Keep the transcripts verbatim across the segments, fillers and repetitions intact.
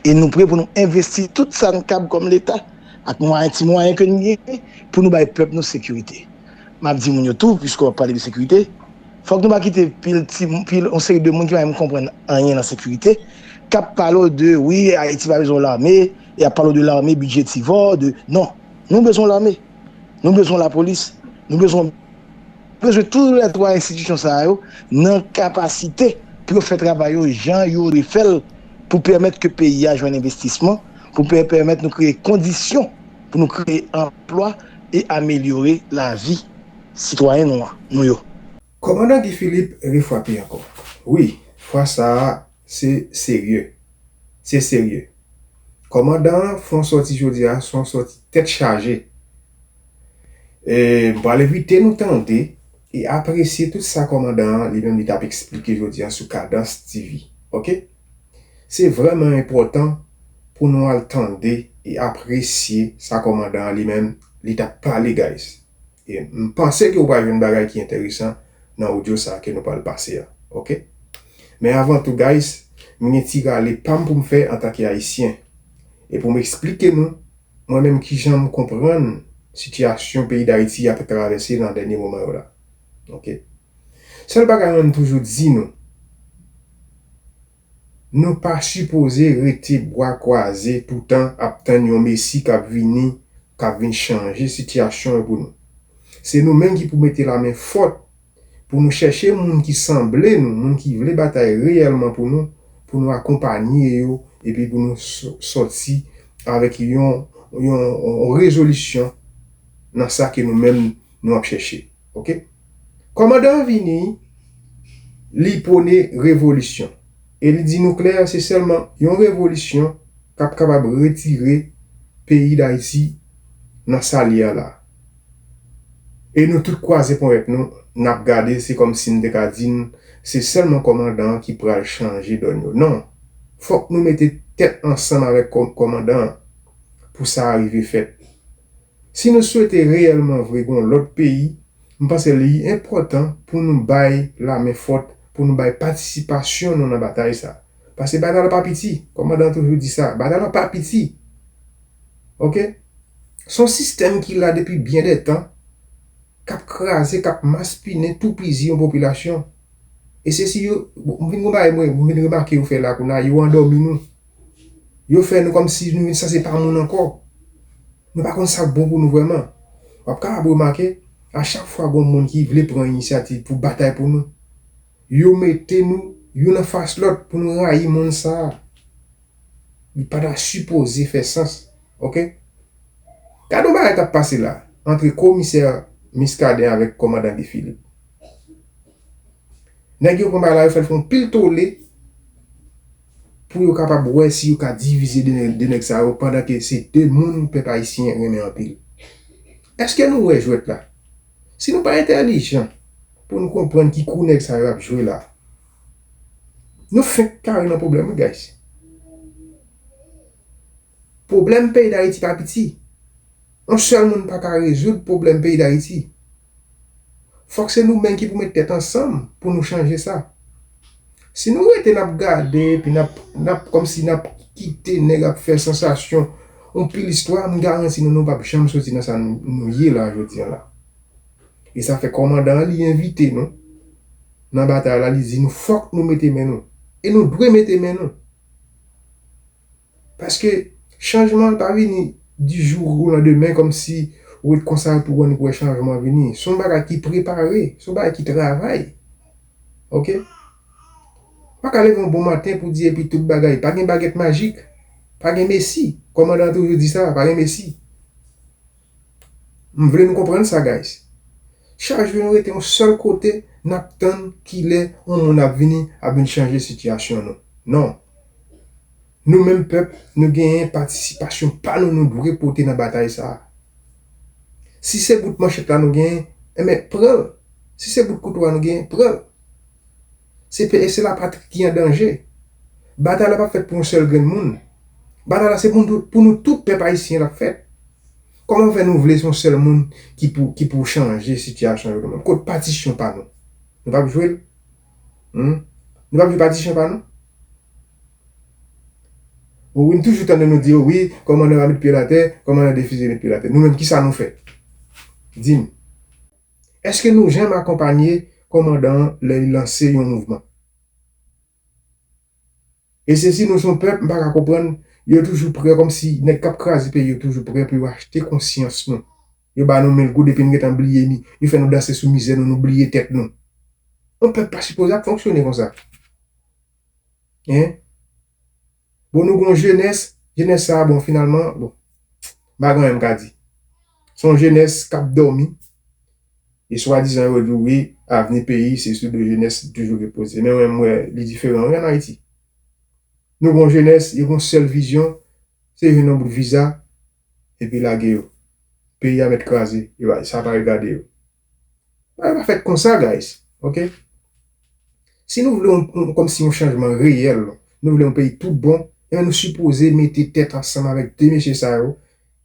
E nou pre pou nou envesti tout sa n kab kòm Leta, ak mwayen, ti mwayen ke n genyen, pou nou bay pèp nou sekirite. M ap di moun yo tou, piske w ap pale de sekirite, fòk nou pa kite pil ti, pil, yon seri de moun ki pa menm konprann anyen nan sekirite, k ap pale w de, wi, Ayiti pa bezwen lame, y ap pale w de lame, bidjetivò, de, non, nou bezwen lame, nou bezwen lapolis, nou bezwen, bezwen tou lè twa enstitisyon sa yo nan kapasite pou yo fè travay yo jan yo dwe fè l, pou pèmèt ke peyi a jwenn envestisman, pou pè-, pèmèt nou kreye kondisyon pou nou kreye anplwa e amelyore lavi sitwayen nou an, nou yo. Kòmandan Guy Philippe refwape ankò. Wi, fwa sa a, se serye. Se serye. Kòmandan an fè yon sòti jodi a, se yon sòti tèt chaje. E m pral envite nou tande e apresye tout sa kòmandan an li menm li t ap eksplike jodi a sou Kadans T V. Oke? Se vrèman enpòtan pou nou al tande e apresye sa kòmandan an li menm li t ap pale, guys. E m panse ke w pral jwenn bagay ki enteresan nan odyo sa a ke nou pral pase a. Oke? Men avan tou, guys, m gen ti rale pa m pou m fè antanke Ayisyen. E pou m eksplike nou, mwen menm, kijan m konprann sitiyasyon peyi Dayiti ap travèse nan dènye moman yo la. Oke? Sèl bagay mwen m toujou di nou, nou pa sipoze rete bra kwaze toutan ap tann yon mesi k ap vini, k ap vin chanje sitiyasyon yo pou nou. Se nou menm ki pou mete lamen fòt pou nou chèche moun ki sanble nou, moun ki vle batay reyèlman pou nou, pou nou akonpanye yo, epi pou nou sò-, sòti avèk yon, yon, yon rezolisyon nan sa ke nou menm nou ap chèche. Oke? Kòmandan an vini, li pwone revolisyon. E li di nou klè, se sèlman yon revolisyon k ap kapab retire peyi Dayiti nan sa l ye a la. E nou tout kwaze ponyèt nou, n ap gade, se kòmsi n te ka di n, se sèlman kòmandan an ki pral chanje dòn yo. Non. Fòk nou mete tèt ansanm avèk kò-, kòmandan an pou sa a rive fèt. Si nou swete reyèlman vre gen yon lòt peyi, m panse li enpòtan pou nou bay lamen fòt, pou nou bay patisipasyon nou nan batay sa. Paske batay la pa piti, kòmandan an toujou di sa, batay la pa piti. Oke? Se yon sistèm ki la depi byen dè tan, k ap kraze, k ap maspinen, toupizi yon popilasyon. E se si yo, bon, m vin gon bagay mwen, m vin remake yo fè la kounye a, yo andòmi nou. Yo fè nou kòmsi nou vin sanse pa moun ankò. Nou pa konn sa k bon pou nou vrèman. W ap kapab remake, a chak fwa gon moun ki vle pran inisyativ pou batay pou nou, yo mete nou youn anfas lòt pou nou rayi moun sa a. Li pa ta sipoze fè sans. Oke? Gade yon bagay k ap pase la, antre komisè Muscadin avèk kòmandan Guy Philippe. Nèg yo pran bagay la, yo fè l fè yon pil tole pou yo kapab wè si yo ka divize de nèg, de nèg sa yo, pandan ke se de moun pèp ayisyen renmen anpil. Èske nou wè jwèt la? Si nou pa entèlijan pou nou konprann ki kou nèg sa yo ap jwe la, nou fenk kare nan pwoblèm, wi, guys. Pwoblèm peyi Dayiti pa piti. Yon sèl moun pa ka rezoud pwoblèm peyi Dayiti. Fòk se nou menm ki pou met tèt ansanm pou nou chanje sa. Si nou rete n ap gade, epi n ap, n ap kòmsi n ap kite nèg ap fè sansasyon, yon pil istwa, m garanti nou, nou p ap janm soti nan sa nou, nou ye la jodi a la. E sa fè kòmandan an li envite nou nan batay la, li di nou fòk nou mete men nou. E nou dwe mete men nou. Paske chanjman an pa vini di jou o landemen kòmsi ou ret konsa epi ou annik wè chanjman an vini. Se yon bagay ki prepare, se yon bagay ki travay. Oke? Ou pa ka leve yon bon maten pou di epi tout bagay. Pa gen bagèt majik. Pa gen mesi. Kòmandan an toujou di sa, pa gen mesi. M vle nou konprann sa, guys. Chak jou nou rete yon sèl kote, n ap tann kilè yon moun ap vini, ap vin chanje sitiyasyon nou. Non. Nou menm pèp, nou genyen patisipasyon pa nou, nou dwe pote nan batay sa a. Si se bout manchèt la nou genyen, enben, pran l. Si se bout kouto a nou genyen, pran l. Se pe-, se lapatri ki an danje. Batay la p ap fèt pou yon sèl grenn moun. Batay la se pou nou, pou nou tout pèp ayisyen l ap fèt. Kòman fè nou vle se yon sèl moun ki pou, ki pou chanje sitiyasyon yo nou menm? Kot patisyon pa nou? Nou p ap jwe l? Hmm? Nou p ap jwe patisyon pa nou? Bon, wi, m toujou tande nou di, "O wi, kòmandan va met pye l atè, kòmandan defize met pye l atè." Nou menm, kisa nou fè? Di m. Èske nou janm akonpanye kòmandan an lè li lanse yon mouvman? E se si nou se yon pèp, m pa ka konprann, yo toujou prè, kòmsi nèg k ap kraze peyi yo toujou prè pou yo achte konsyans nou. Yo ba nou mil goud epi n gentan bliye ni. Yo fè nou danse sou mizè nou, nou bliye tèt nou. Yon pèp pa sipoze ap fonksyone konsa. Hein? Bon, nou gon jenès, jenès sa a, bon, finalman, bon, m pa gen anyen m ka di. Se yon jenès k ap dòmi, e swadizan yo di w, wi, avni peyi, se sou do jenès li toujou repoze. Men mwen, m wè li diferan, wi, ann Ayiti. Nou gon jenès, yo gon sèl vizyon, se jwenn yon bout viza, epi lage yo. Peyi a mèt kraze, yo pa, sa pa regade yo. Bagay pa fèt konsa, guys. Ok? Si nou vle yon, yon, kòmsi yon chanjman reyèl, nou vle yon peyi tout bon, ebyen nou sipoze mete tèt ansanm avèk de mesye sa yo,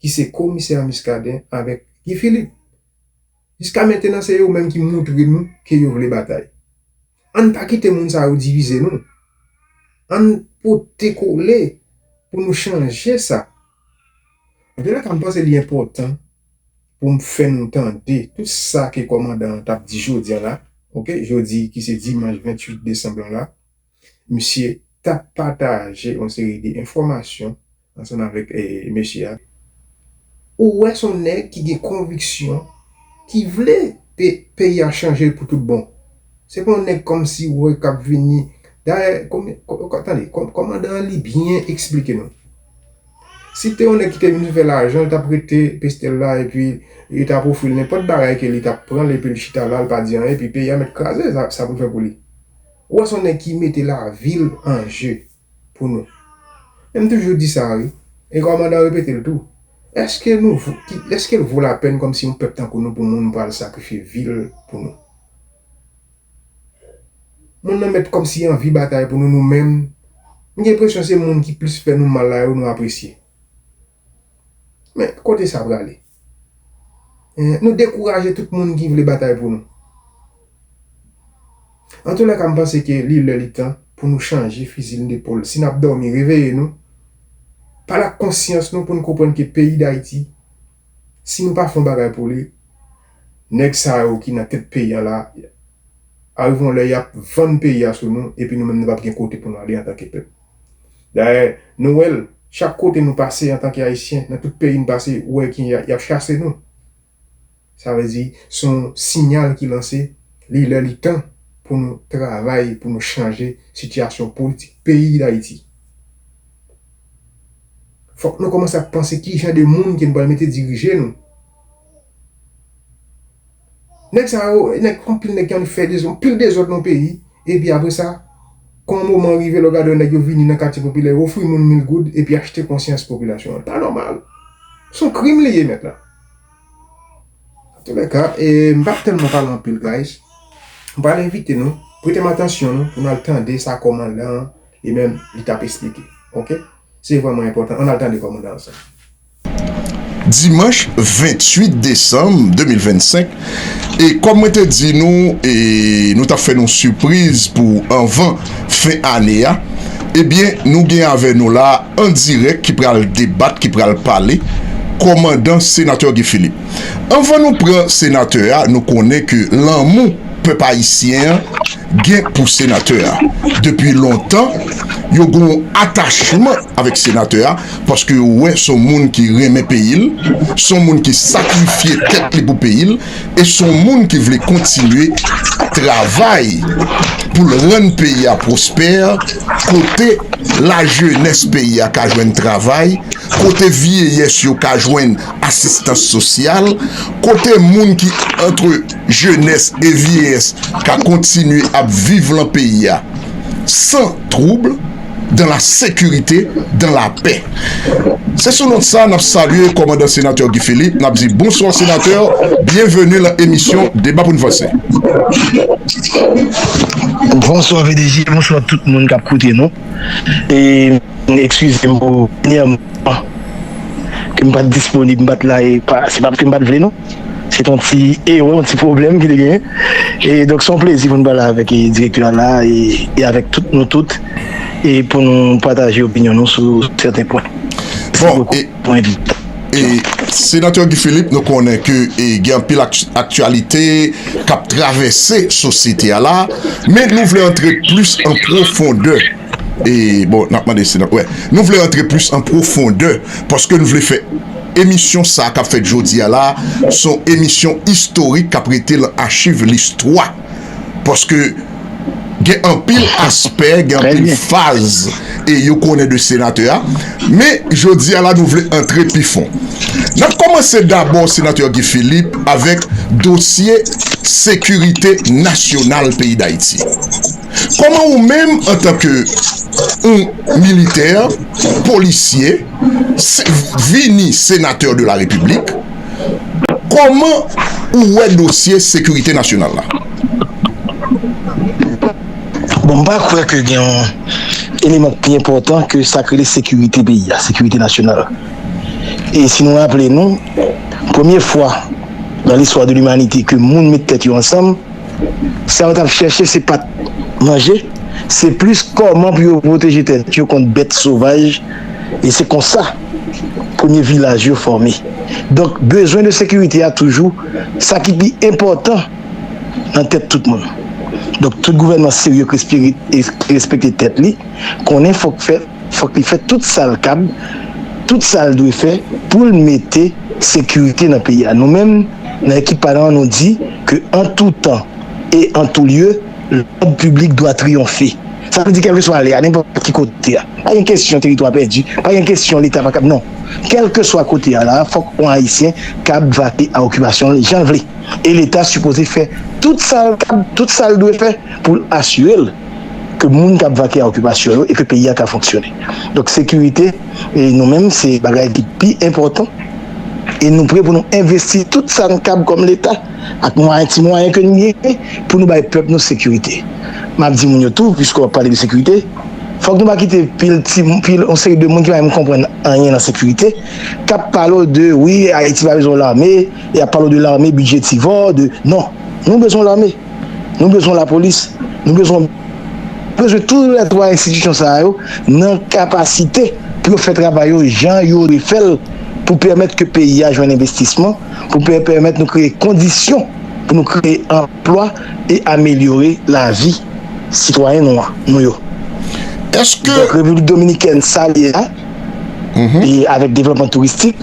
ki se komisè Muscadin avèk Guy Philippe. Jiska mentenan, se yo menm ki montre nou ke yo vle batay. Ann pa kite moun sa yo divize nou. Ann pote kole pou nou chanje sa. Antoulèka, m panse li enpòtan pou m fè nou tande tout sa ke kòmandan an t ap di jodi a la, ok, jodi ki se dimanch venntuit desanm lan la, misye t ap pataje yon seri de enfòmasyon ansanm avèk, eh, mesye a. Ou wè se yon nèg ki gen konviksyon, ki vle pe-, peyi a chanje pou tout bon. Se pa yon nèg kòmsi ou wè k ap vini. Dayè, kòm-, kò-, kò-, tande, kò-, kòmandan an li byen eksplike nou. Si te yon nèg ki te vin fè lajan, li t ap rete Pestèl la, epi yo t ap ofri l nenpòt bagay ke li t ap pran l, epi l chita la, l pa di anyen, epi peyi a mèt kraze, sa, sa pou l fè pou li. Ou wè se yon nèg ki mete lavi l an je pou nou. Men m toujou di sa, wi. E kòmandan repete l tou. Èske nou vo-, ki, èske l vo lapèn kòmsi yon pèp tankou nou pou moun pral sakrifye vi l pou nou? Moun nan mèt kòmsi anvi batay pou nou, nou menm. M gen enpresyon se moun ki plis fè nou mal la yo nou apresye. Men, kote sa prale? Eh, nou dekouraje tout moun ki vle batay pou nou. Antoulèka, m panse ke li lè li tan pou nou chanje fizi n de pòl. Si n ap dòmi, reveye nou. Pale ak konsyans nou pou n konprann ke peyi Dayiti, si nou pa fè yon bagay pou li, nèg sa yo ki nan tèt peyi a la, arive yon lè y ap vann peyi a sou nou, epi nou menm nou p ap gen kote pou nou ale antanke pèp. Dayè, nou wè l, chak kote nou pase antanke Ayisyen, nan tout peyi n pase, ou wè ki y a, y ap chase nou. Sa vle di, se yon siyal ki lanse, li lè li tan pou nou travay, pou nou chanje sitiyasyon politik peyi Dayiti. Fòk nou kòmanse ap panse ki jan de moun ke nou pral mete dirije nou. Nèg sa yo, nèg, anpil nèg ki annik fè dezòd, anpil dezòd nan peyi, epi apre sa, kon moman rive, lè w gade nèg yo vini nan katye popilè, yo ofri moun mil goud, epi achte konsyans popilasyon an. Pa nòmal. Se yon krim li ye, mèt la. Antoulèka, e, m p ap tèlman pale anpil, guys. M pral envite nou, prete m atansyon nou, pou n al tande sa kòmandan an, li menm, li t ap esplike. Ok? Se vrèman enpòtan. Ann al tande kòmandan an sa. Dimanch venntuit desanm de mil vennsenk, e kòm mwen te di nou, e nou t ap fè nou sipriz pou anvan fen ane a, ebyen, nou gen avè nou la an dirèk ki pral debat, ki pral pale, kòmandan senatè Guy Philippe. Anvan nou pran senatè a, nou konnen ke lanmou pèp ayisyen an gen pou senatè a. Depi lontan, yo gen yon atachman avèk senatè a, paske yo wè se yon moun ki renmen peyi l, se yon moun ki sakrifye tèt li pou peyi l, e se yon moun ki vle kontinye travay pou l rann peyi a pwospè, kote lajenès peyi a ka jwenn travay, kote vyeyès yo ka jwenn asistans sosyal, kote moun ki antre jenès e vyeyès ka kontinye ap viv lan peyi a san twoub, dan la sekirite, dan lapè. Se sou nòt sa n ap salye kòmandan senatè Guy Philippe, n ap di bonswa senatè, byenveni lan emisyon Deba pou n vanse. Bonswa V D J, bonswa tout moun k ap koute nou. E, eskize m pou dènyèman ke m pa t disponib, m pa t la, e pa, se pa ke m pa t vle, non. Se t yon ti erè, yon ti pwoblèm ki te genyen. E donk, se yon plezi pou n pale avèk, e, direktè a la, e, e avèk tout nou tout. e pou nou pataje opinyon nou sou sèten pwen. Mèsi bokou pou envitasyon. E Senatè Guy Philippe, nou konnen ke e, gen anpil aktyalite k ap travèse sosyete a la, men nou vle antre plis an pwofondè. E bon, n ap mande senatè, wè, nou vle antre plis an pwofondè paske nou vle fè emisyon sa k ap fèt jodi a la, se yon emisyon istorik k ap rete nan achiv listwa. Paske gen anpil aspè, gen anpil faz e yo konnen de senatè a. Men jodi a la, nou vle antre pi fon. N ap kòmanse dabò, senatè Guy Philippe, avèk dosye sekirite nasyonal peyi Dayiti. Kòman ou menm, antanke yon militè, polisye, vini senatè de la repiblik, kòman ou wè dosye sekirite nasyonal la? Bon, m pa kwè ke gen yon eleman ki pi enpòtan ke sa k rele sekirite peyi a, sekirite nasyonal. E si nou raple nou, premye fwa nan listwa de limanite ke moun met tèt yo ansanm, sa yo t ap chèche se pa t manje, se plis kòman pou yo pwoteje tèt yo kont bèt sovaj. E se konsa premye vilaj yo fòme. Donk, bezwen de sekirite a toujou sa ki pi enpòtan nan tèt tout moun. Donk, tout gouvènman serye ki respekte tèt li konnen fòk fè fòk li fè tout sa l kab, tout sa l dwe fè pou l mete sekirite nan peyi a. Nou menm, nan ekip pa nou an, nou di ke an tou tan e an tou lye, lòd piblik dwa triyonfe. Sa vle di kèlkeswa lè a, nenpòt ki kote a. Pa gen kesyon teritwa pèdi, pa gen kesyon Leta pa kab, non. Kèlkeswa kote a la, fòk yon Ayisyen kab vake a okipasyon l jan l vle. E Leta sipoze fè tout sa l kab, tout sa l dwe fè pou l asire l ke moun k ap vake a okipasyon yo e ke peyi a ka fonksyone. Donk sekirite, e nou menm, se bagay ki pi enpòtan. E nou pre pou nou envesti tout sa n kab kòm Leta, ak mwayen, ti mwayen ke n genyen, pou nou bay pèp nou sekirite. M ap di moun yo tou, piske w ap pale de sekirite, fòk nou pa kite pil ti, pil yon seri de moun ki pa menm konprann anyen nan sekirite, k ap pale w de, wi, Ayiti pa bezwen lame, y ap pale w de lame bidjetivò, de, non, nou bezwen lame. Nou bezwen lapolis, nou bezwen bezwen tou lè twa enstitisyon sa yo nan kapasite pou yo fè travay yo jan yo dwe fè l, pou pèmèt ke peyi a jwenn envestisman, pou pèmèt nou kreye kondisyon pou nou kreye anplwa e amelyore lavi sitwayen nou an, nou yo. Èske Donk Repiblik Dominikèn sa li ye la, e avèk devlopman touristik,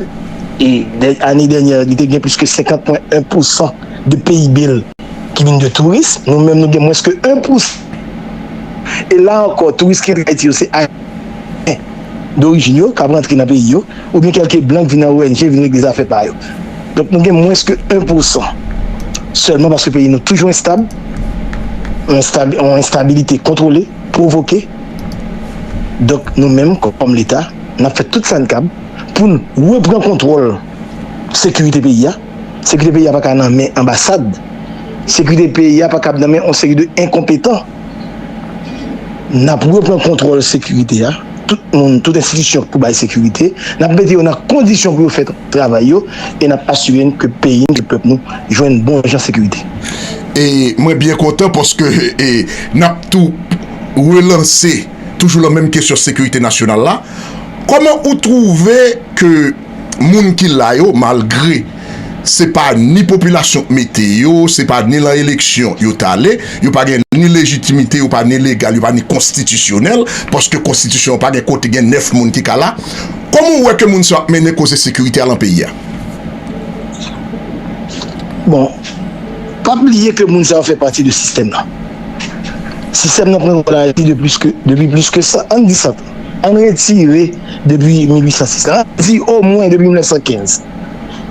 e ane dènyè li te gen plis ke senkant pwen en pousan de P I B l ki vin de touris, nou menm nou gen mwens ke en pousan. E la ankò, touris ki antre Ayiti yo se Ayisyen dorijin yo k ap rantre nan peyi yo, oubyen kèlke blan k vin an O N G vin regle zafè pa yo. Donk nou gen mwens ke en pousan sèlman paske peyi nou toujou enstab, yon enstabilite kontwole, pwovoke. Donk nou menm kòm Leta, n ap fè tout sa n kab pou n repran kontwòl sekirite peyi a. Sekirite peyi a pa ka nan men anbasad. Sekirite peyi a pa kab nan men yon seri de enkonpetan. N ap reprann kontwòl sekirite a. Tout moun, tout enstitisyon pou bay sekirite, n ap mete yo nan kondisyon pou yo fè travay yo e n ap asire n ke peyi n, ke pèp nou jwenn bon jan sekirite. E mwen byen kontan paske e, n ap tou relanse toujou lan menm kesyon sekirite nasyonal la. Kòman ou twouve ke moun ki la yo, malgre se pa ni popilasyon k mete yo, se pa ni lan eleksyon yo t ale, yo pa gen ni lejitimite, yo pa ni legal, yo pa ni konstitisyonèl, paske konstitisyon an pa gen kote gen nèf moun ki ka la. Kòman ou wè ke moun sa yo ap mennen koze sekirite a lan peyi a? Bon, pa bliye ke moun sa yo fè pati de sistèm nan. Sistèm nan pran kontwòl Ayiti depi plis ke, depi plis ke san, ann di san tan. Ann retire depi mil uit san sis la. Ann di omwen depi mil nèf san kenz.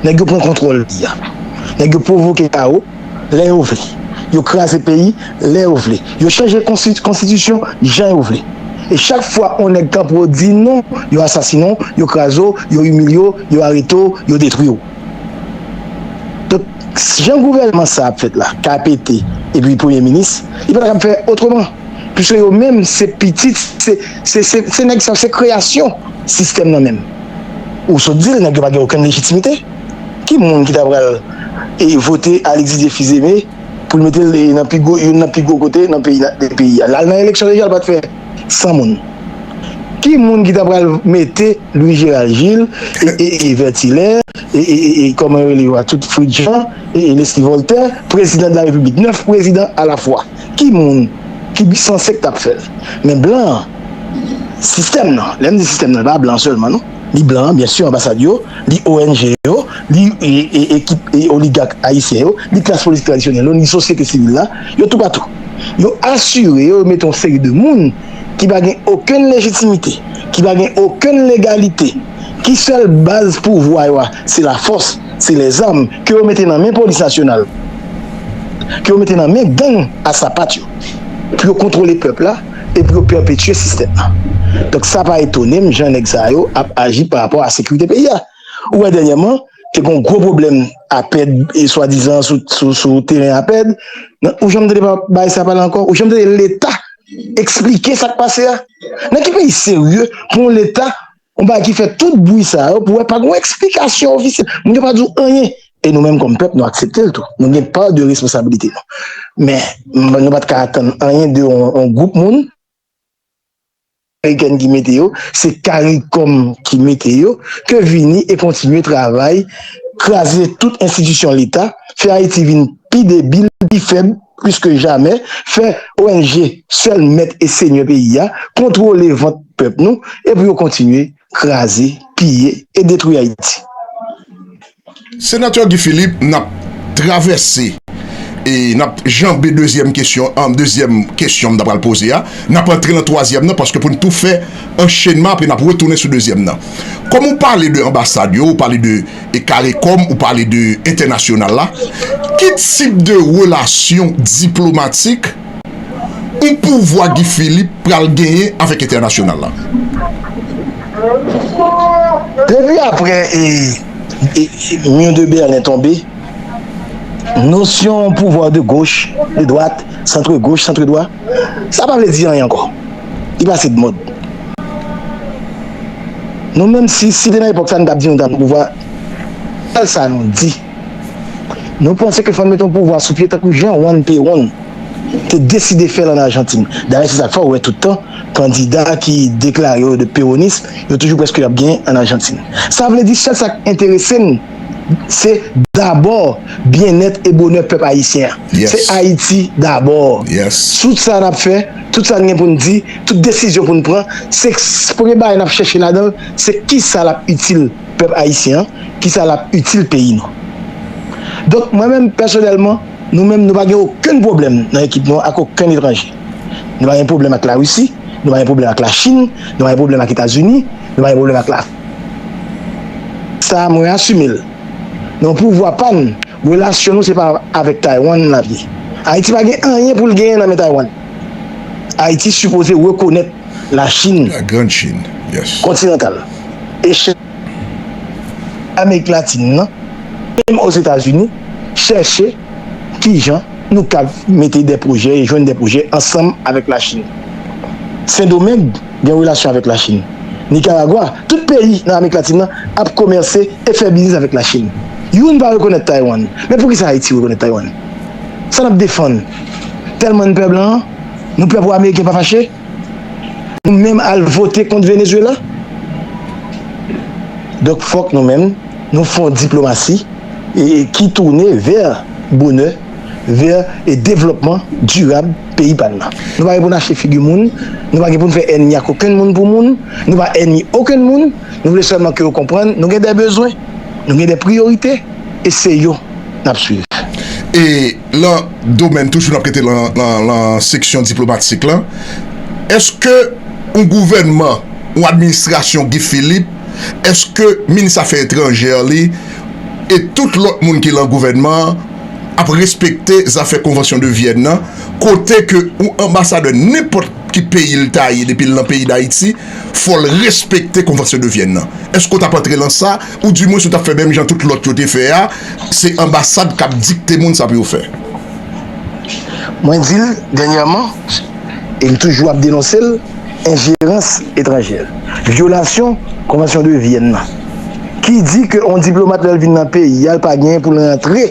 Nèg yo pran kontwòl peyi a. Nèg yo pwovoke kawo lè yo vle. Yo kraze peyi lè yo vle. Yo chanje konsti-, konstitisyon jan yo vle. E chak fwa yon nèg kanpe w di non, yo asasinen w, yo kraze w, yo imilye w, yo arete w, yo detwi w. Donk, jan gouvènman sa ap fèt la, K P T epi premye minis, li pa t ap fè otreman. Piske yo menm se pitit, se, se, se, se nèg sa, se kreyasyon sistèm nan menm. Ou sot di l, nèg yo pa gen okenn lejitimite. Ki moun ki ta pral e, vote Alexis Dieuphizeme pou l mete l e, nan pi gwo, youn nan pi gwo kote nan peyi, nan peyi a? L al nan eleksyon deja, l pa t fè san moun. Ki moun ki ta pral mete Louis Gérald Gilles, e, e, e Vertilè, e, e, e, e kòman yo rele yo a, tout Fritz Jean, e, e Leslie Voltaire, prezidan de la Repiblik, nèf prezidan alafwa? Ki moun ki sanse k t ap fè l? Men blan an, sistèm nan, lè m di sistèm nan, pa blan sèlman, non. Li blan an, byen si, anbasad yo, li O N G yo, li e, e, ekip e oligak ayisyen yo, li klas politik tradisyonèl yo, li sosyete sivil la, yo toupatou. Yo asire yo, yo mete yon seri de moun ki pa gen okenn lejitimite, ki pa gen okenn legalite, ki sèl baz pouvwa yo a, se lafòs, se lèzam, ke yo mete nan men polis nasyonal, ke yo mete nan men gang a sapat yo, pou yo kontwole pèp la, e pou yo pèpetye sistèm nan. Donk, sa pa etone m jan nèg sa yo ap aji pa rapò a sekirite peyi a. Ou wè dènyèman, te gen yon gwo pwoblèm a pèd, e swadizan sou, sou, sou teren a pèd. Nan, ou janm tande pa, bagay sa pale ankò? Ou janm tande Leta eksplike sa k pase a? Nan ki peyi serye pou yon Leta, yon bagay ki fè tout bri sa yo, pou wè pa gen yon eksplikasyon ofisyèl? Moun yo pa di w anyen. E nou menm kòm pèp, nou aksepte l tou. Nou gen pa de responsabilite nou. Men, nou pa t ka atann anyen de yon, yon gwoup moun amerikèn ki mete yo, se CARICOM ki mete yo, ke vini e kontinye travay, kraze tout enstitisyon Leta, fè Ayiti vin pi debil, pi fèb, plis ke jamè, fè O N G sèl mèt e senyè peyi a, kontwole vant pèp nou, epi yo kontinye kraze, piye e detwi Ayiti. Senatè Guy Philippe, n ap travèse e n ap janbe dezyèm kesyon an, dezyèm kesyon m ta pral poze a. N ap antre nan twazyèm nan, paske pou n tou fè anchenman, apre n ap retounen sou dezyèm nan. Kòm ou pale de anbasad yo, ou pale de e CARICOM, ou pale de entènasyonal la, ki tip de relasyon diplomatik yon pouvwa Guy Philippe pral genyen avèk entènasyonal la? Depi apre e, e, e, Mur de Berlin tonbe, nosyon pouvwa de goch, de dwat, santre goch, santre dwa, sa pa vle di anyen ankò. Li pase de mòd. Nou menm, si, si te nan epòk sa, nou t ap di nou t ap nan pouvwa, sèl sa nou di. Nou panse ke fò n mete yon pouvwa sou pye tankou jan Juan Perón te deside fè l ann Ajantin. Dayè, se sa k fè w wè tout tan, kandida ki deklare yo de pewonis, yo toujou prèske ap genyen ann Ajantin. Sa vle di, sèl sa k enterese n, se dabò byennèt e bonè pèp ayisyen an. Se Ayiti dabò. Tout sa n ap fè, tout sa n gen pou n di, tout desizyon pou n pran, se premye bagay n ap chèche ladan l, se kisa l ap itil pèp ayisyen an, kisa l ap itil peyi nou. Donk, mwen menm, pèsonèlman, nou menm, nou pa gen okenn pwoblèm nan ekip nou ak okenn etranje. Nou pa gen pwoblèm ak Larisi, nou pa gen pwoblèm ak Lachin, nou pa gen pwoblèm ak Etazini, nou pa gen pwoblèm ak la. Sa a, mwen asime l. Nan pouvwa pa n, relasyon nou se pa avèk Taiwan l ap ye. Ayiti pa gen anyen pou l genyen nan men Taiwan. Ayiti sipoze rekonèt Lachin kontinantal e Amerik Latin nan, menm Ozetazini, chèche kijan nou kab mete de pwojè e jwenn de pwojè ansanm avèk Lachin. Sendomeng gen relasyon avèk Lachin. Nikaragwa, tout peyi nan Amerik Latin nan ap komèse e fè biznis avèk Lachin. Youn pa rekonèt Taiwan. Men poukisa Ayiti rekonèt Taiwan? Sa n ap defann? Tèlman n pè blan an, nou pè pou Ameriken pa fache? Nou menm al vote kont Venezuela? Donk, fòk nou menm, nou fè yon diplomasi e, e ki tounen vè bonè, vè e devlòpman dirab peyi pa n nan. Nou pa gen pou n achte figi moun, nou pa gen pou n fè ènmi ak okenn moun pou moun, nou pa ènmi okenn moun, nou vle sèlman ke yo konprann nou gen de bezwen, nou gen de priyorite, e se yo n ap swiv. E lan domèn, toujou n ap rete lan, lan, lan seksyon diplomatik lan, èske yon gouvènman, yon administrasyon Guy Philippe, èske minis afè etranjè li e tout lòt moun ki lan gouvènman an ap respekte zafè konvansyon de Vyèn nan, kote ke yon anbasadè nenpòt ki peyi l ta ye, depi l nan peyi Dayiti, fò l respekte konvansyon de Vyèn nan? Èske w t ap antre lan sa, oudimwens ou t ap fè menm jan tout lòt yo te fè a, se anbasad k ap dikte moun sa pou yo fè? Mwen di l dènyèman, e m toujou ap denonse l, enjerans etranjè, vyolasyon konvansyon de Vyèn nan, ki di ke yon diplomat, lè l vin nan peyi a, l pa genyen pou l rantre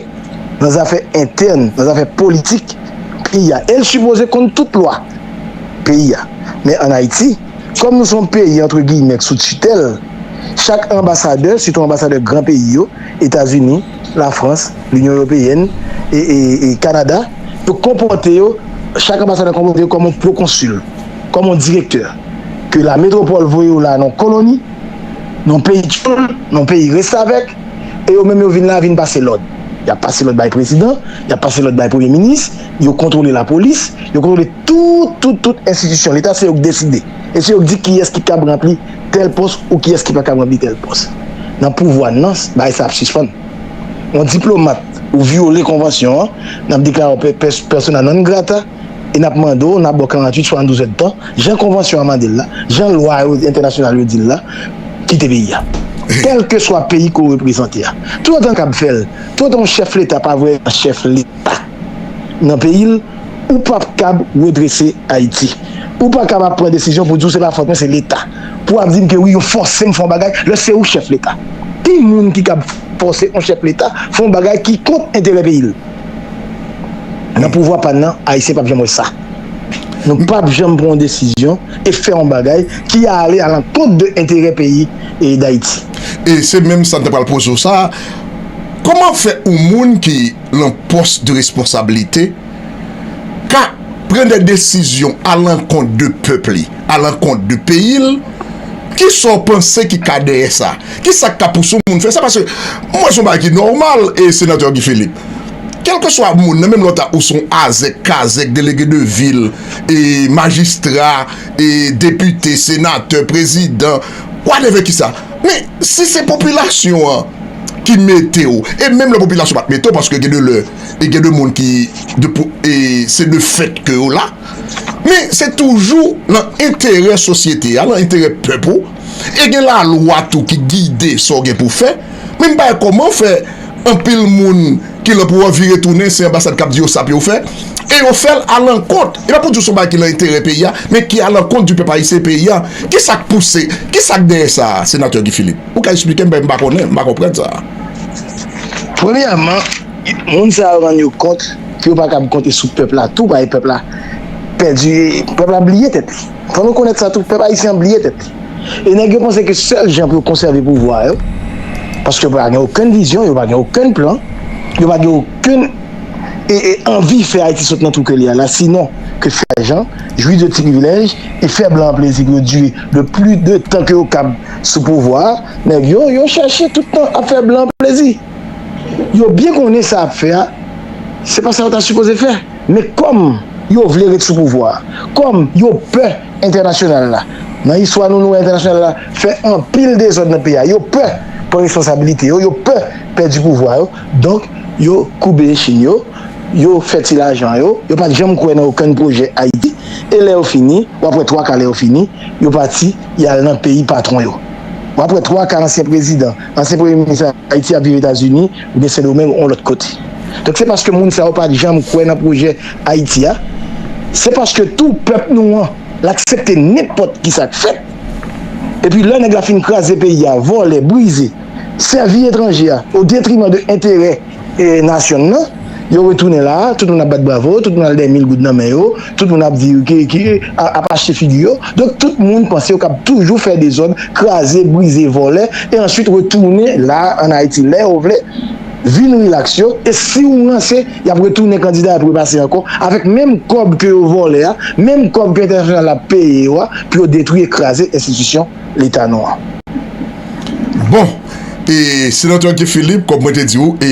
nan zafè entèn, nan zafè politik peyi a. E l sipoze konn tout lwa peyi a. Men ann Ayiti, kòm nou se yon peyi, antre giyimè, k sou titèl, chak anbasadè, sitou anbasadè gran peyi yo, Etazini, Lafrans, Linyon Ewopeyèn e, e, e Kanada, yo konpòte yo, chak anbasadè konpòte yo kòm yon pwokonsil, kòm yon direktè, ke la metwopòl voye yo la nan koloni, nan peyi tchoul, nan peyi restavèk, e yo menm yo vin la, vin pase lòd. Y ap pase lòd bay prezidan, y ap pase lòd bay premye minis, yo kontwole lapolis, yo kontwole tout, tout, tout enstitisyon leta, se yo k deside. E se yo k di kiyès ki kab ranpli tèl pòs ou kiyès ki pa kab ranpli tèl pòs. Nan pouvwa n nan, bagay sa ap sispann. Yon diplomat ou vyole konvansyon an, n ap deklare w pè-, pè-, persona non grata, e n ap mande w, n ap ba w karanntuit, swanndouz èdtan, jan konvansyon an mande l la, jan lwa yo entènasyonal yo di l la, kite peyi a. Kèlkeswa peyi ke w reprezante a. Toutotan w kab fè l, toutotan yon chèf leta pa vrèman chèf leta nan peyi l, ou p ap kab redrese Ayiti. Ou pa kab ap pran desizyon pou di w se pa fòt mwen, se leta. Pou w ap di m ke wi, yo fòse m fè yon bagay, lè se ou chèf leta. Ki moun ki kab fòse yon chèf leta fè yon bagay ki kont enterè peyi l? Nan pouvwa pa n nan, Ayisyen p ap janm wè sa. Nou p ap janm pran yon desizyon e fè yon bagay ki ale alankont de enterè peyi e Dayiti. E se menm sa m te pral poze w sa, kòman fè yon moun ki lan pòs de responsablite ka pran de desizyon alankont de pèp li, alankont de peyi l? Kisa w panse ki ka dèyè sa? Kisa k ka pouse yon moun fè sa? Paske mwen, se yon bagay ki nòmal, e senatè Guy Philippe. Kèlkeswa moun nan, menm lè w ta, ou se yon azèk, kazèk, delege de vil, e majistra, e depite, senatè, prezidan, whatever kisa. Men, si se popilasyon an ki mete w, e menm lè popilasyon pa t mete w, paske gen de lè, e gen de moun ki, de pou, e se de fèt ke yo la, men se toujou nan enterè sosyete a, nan enterè pèp ou, e gen lalwa tou ki gide sa w gen pou fè. Men m pa wè kòman fè anpil moun ki lan pouvwa vire tounen, se anbasad k ap di yo sa pou yo fè, e yo fè l alankont. E pa pou di w se yon bagay ki lan enterè peyi a, men ki alankont di pèp ayisyen, peyi a. Kisa k pouse, kisa k dèyè sa, senatè Guy Philippe? Ou ka eksplike m, paske m pa konnen, m pa konprann sa. Premyèman, moun sa yo rann yo kont ke yo pa kab konte sou pèp la tou, paske pèp la pèdi, pèp la bliye tèt li. Fò nou konnèt sa tou, pèp ayisyen an bliye tèt li. E nèg yo panse ke sèl jan pou yo konsève pouvwa yo, paske yo pa gen okenn vizyon, yo pa gen okenn plan, yo pa gen okenn e, e anvi fè Ayiti sot nan twou ke li a la, sinon ke fè jan, jwi de ti privilèj, e fè blan an plezi pou yo dire le plis de tan ke yo kab sou pouvwa a, nèg yo, yo chèche tout tan ap fè blan an plezi. Yo byen konnen sa y ap fè a, se pa sa yo ta sipoze fè. Men kòm yo vle ret sou pouvwa a, kòm yo pè entènasyonal la, nan istwa nou, nou wè entènasyonal la fè anpil dezòd nan peyi a, yo pè pran responsabilite yo, yo pè pèdi pouvwa yo, donk yo koube echin yo, yo fè ti lajan yo, yo pa t janm kwè nan okenn pwojè Ayiti, e lè yo fini, w ap wè twa ka lè yo fini, yo pati, y al nan peyi patwon yo. W ap wè twa ka ansyen prezidan, ansyen premye minis Ayiti ap viv Etazini oubyen Sendomeng yon lòt kote. Donk, se paske moun sa yo pa t janm kwè nan pwojè Ayiti a. Se paske tou pèp nou an, l aksepte nenpòt kisa k fèt. Epi lè nèg la fin kraze peyi a, vòlè, brize, sèvi etranje a, o detriman de enterè e nasyon n nan, yo retounen la, tout moun ap bat bravo, tout moun al dèyè mil goud nan men yo, tout moun ap di ki, ki, a- ap achte figi yo. Donk, tout moun panse yo kab toujou fè dezòd, kraze, brize, vòlè, e answit retounen la, ann Ayiti, lè yo vle, vin rilaks yo, e si w ranse, y ap retounen kandida, y ap repase ankò, avèk menm kòb ke yo vòlè a, menm kòb ke entènasyonal la peye yo a, pou yo detwi e kraze enstitisyon Leta nou an. Bon, e senatè Guy Philippe, kòm mwen te di w, e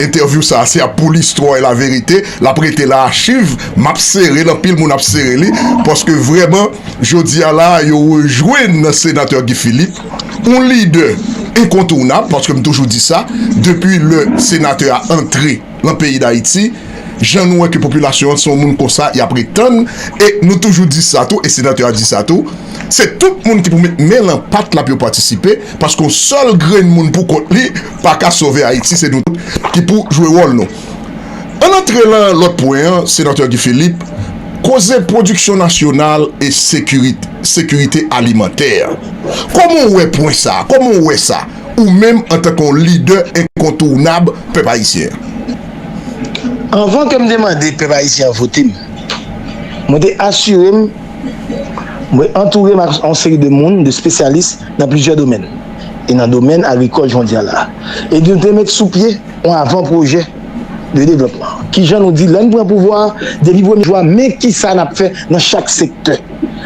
entèvyou sa a, se ap pou listwa e laverite. L ap rete lan achiv. M ap sere l, anpil moun ap sere li, paske vrèman, jodi a la, yo rejwenn senatè Guy Philippe, yon lidè enkontounab, paske m toujou di sa, depi lè senatè a antre lan peyi Dayiti, jan nou wè ke popilasyon an se yon moun konsa, y ap ret tann, e nou toujou di sa tou, e senatè a di sa tou, se tout moun ki pou met men lan pat la pou yo patisipe, paske yon sèl grenn moun pou kont li pa ka sove Ayiti, se nou tout ki pou jwe wòl nou. Ann antre lan lòt pwen an, senatè Guy Philippe, koze pwodiksyon nasyonal e sekirite, sekirite alimantè. Kòman w wè pwen sa a? Kòman w wè sa? Ou menm antanke yon lidè enkontounab pèp ayisyen an. Anvan ke m te mande pèp ayisyen an vote m, mwen te asire m Mwen antoure m ak yon seri de moun, de espesyalis nan plizyè domèn. E nan domèn agrikòl, jan w di a la. E nou te met sou pye yon avan pwojè de devlopman. Kijan nou di, lè n pran pouvwa a, depi premye jou a, men kisa n ap fè nan chak sektè.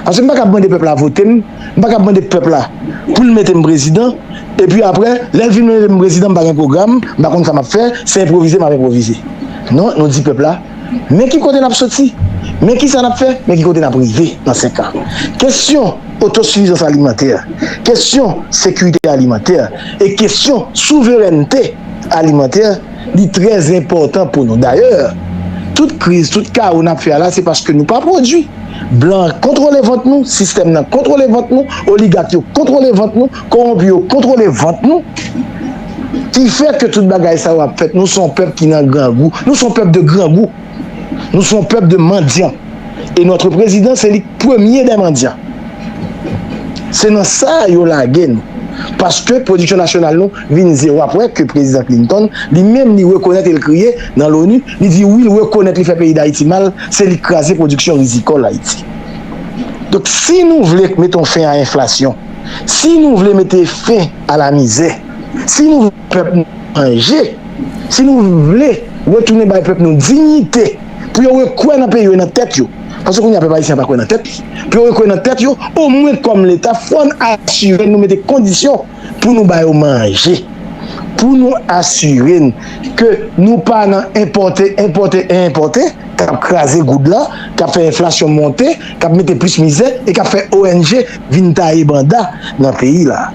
Paske m pa kab mande pèp la vote m, m pa kab mande pèp la pou l mete m prezidan, epi apre, lè l fin mete m prezidan, m pa gen pwogram, m pa konn sa m ap fè, se enpwovize m ap enpwovize. Non, nou di pèp la, men ki kote n ap soti, men kisa n ap fè, men ki kote n ap rive nan senk an. Kesyon otosifizans alimantè, kesyon sekirite alimantè e kesyon souverènte alimantè, li trè enpòtan pou nou. Dayè, tout kriz, tout kawo n ap fè a la, se paske nou pa pwodui. Blan an kontwole vant nou, sistèm nan kontwole vant nou, oligak yo kontwole vant nou, kowonpi yo kontwole vant nou, ki fè ke tout bagay sa yo ap fèt. Nou se yon pèp ki nan grangou, nou se yon pèp de grangou, nou se yon pèp de mandyan. E notre président, se li k premye dè mandyan. Se nan sa yo lage nou. Paske pwodiksyon nasyonal nou vin zewo. W ap wè ke prezidan Clinton, li menm, li rekonèt e l kriye nan l'ONU, li di wi, l rekonèt li fè peyi Dayiti mal, se li k kraze pwodiksyon rizikòl Ayiti. Donk, si nou vle mete yon fen a enflasyon, si nou vle mete fen a lamizè, si nou vle pèp nou manje, si nou vle retounen bay pèp nou diyite, pou yo rekwè nan peyi yo e nan tèt yo, paske kounye a pèp ayisyen an pa kwè nan tèt li, pou yo rekwè nan tèt yo, omwen kòm Leta, fò n asire nou mete kondisyon pou nou ba yo manje, pou nou asire n ke nou pa nan enpòte, enpòte e enpòte, k ap kraze goud la, k ap fè enflasyon monte, k ap mete plis mizè e k ap fè O N G vin taye banda nan peyi la.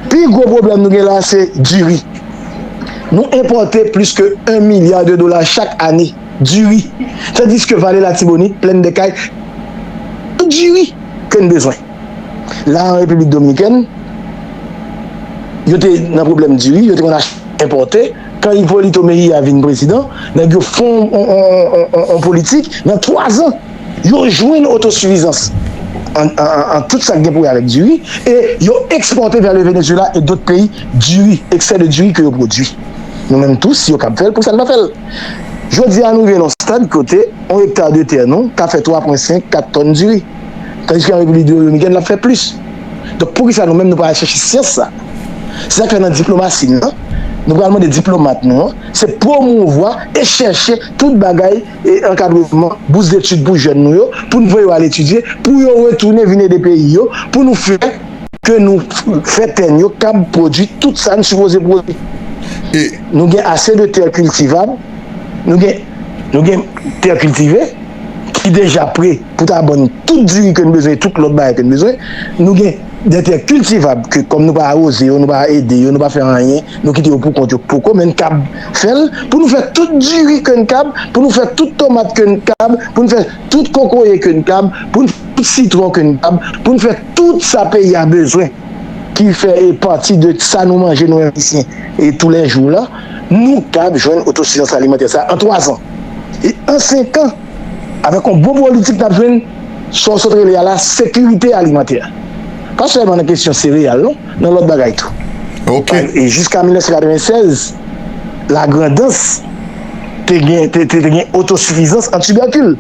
Pi gwo pwoblèm nou gen la, se diri. Nou enpòte plis ke un milya de dola chak ane diri. Tandiske Vale Latibonit, Plèn dè Kay, tout diri ke n bezwen. La, an Repiblik Dominikèn, yo te nan pwoblèm diri, yo te konn achte, enpòte. Kan Hipólito Mejia vin prezidan, nèg yo fè yon, yon, yon, yon, yon, yon politik, nan twazan, yo jwenn otosifizans an, an, an, an tout sa k gen pou wè avèk diri, e yo ekspòte vè le Venezuela e dòt peyi diri, eksè de diri ke yo pwodui. Nou menm tou, si yo kab fè l, poukisa n pa fè l? Jodi a, nou rive nan yon stad kote yon ekta de tè nou ka fè twa pwen senk, kat tòn diri. Tandiske an Repiblik Dominikèn, l ap fè plis. Donk, poukisa nou menm nou pa al chèche syans sa? Se sa k fè nan diplomasi n nan, nou pral mande diplomat nou an, se pwomouvwa e chèche tout bagay e ankadreman, bous detid pou jèn nou yo, pou n voye yo al etidye, pou yo retounen vin ede peyi yo, pou nou fè ke nou fè tè n yo kab pwodui tout sa n sipoze pwodui. E nou gen ase de tè kiltivab, nou gen, nou gen tè kiltive ki deja pre pou ta ban n tout diri ke n bezwen e tout lòt bagay ke n bezwen. Nou gen de tè kiltivab ke kòm nou pa awoze yo, nou pa ede yo, nou pa fè anyen, nou kite yo pou kont yo poko, men n kab fè l pou nou fè tout diri ke n kab, pou nou fè tout tomat ke n kab, pou n fè tout kokoye ke n kab, pou n fè tout sitwon ke n kab, pou n fè tout sa peyi a bezwen, ki fè e pati de sa nou manje, nou menm Ayisyen, e toulèjou la, nou kab jwenn otosifizans alimantè sa an twazan. E an senkan, avèk yon bon politik, n ap jwenn sa w sot rele a la sekirite alimantè. Pa sèlman nan kesyon sereyal, non, nan lòt bagay tou. Ok. E jiska mil nèf san katrevennsèz, Lagrandans te gen, te, te, te gen otosifizans an tibèkil.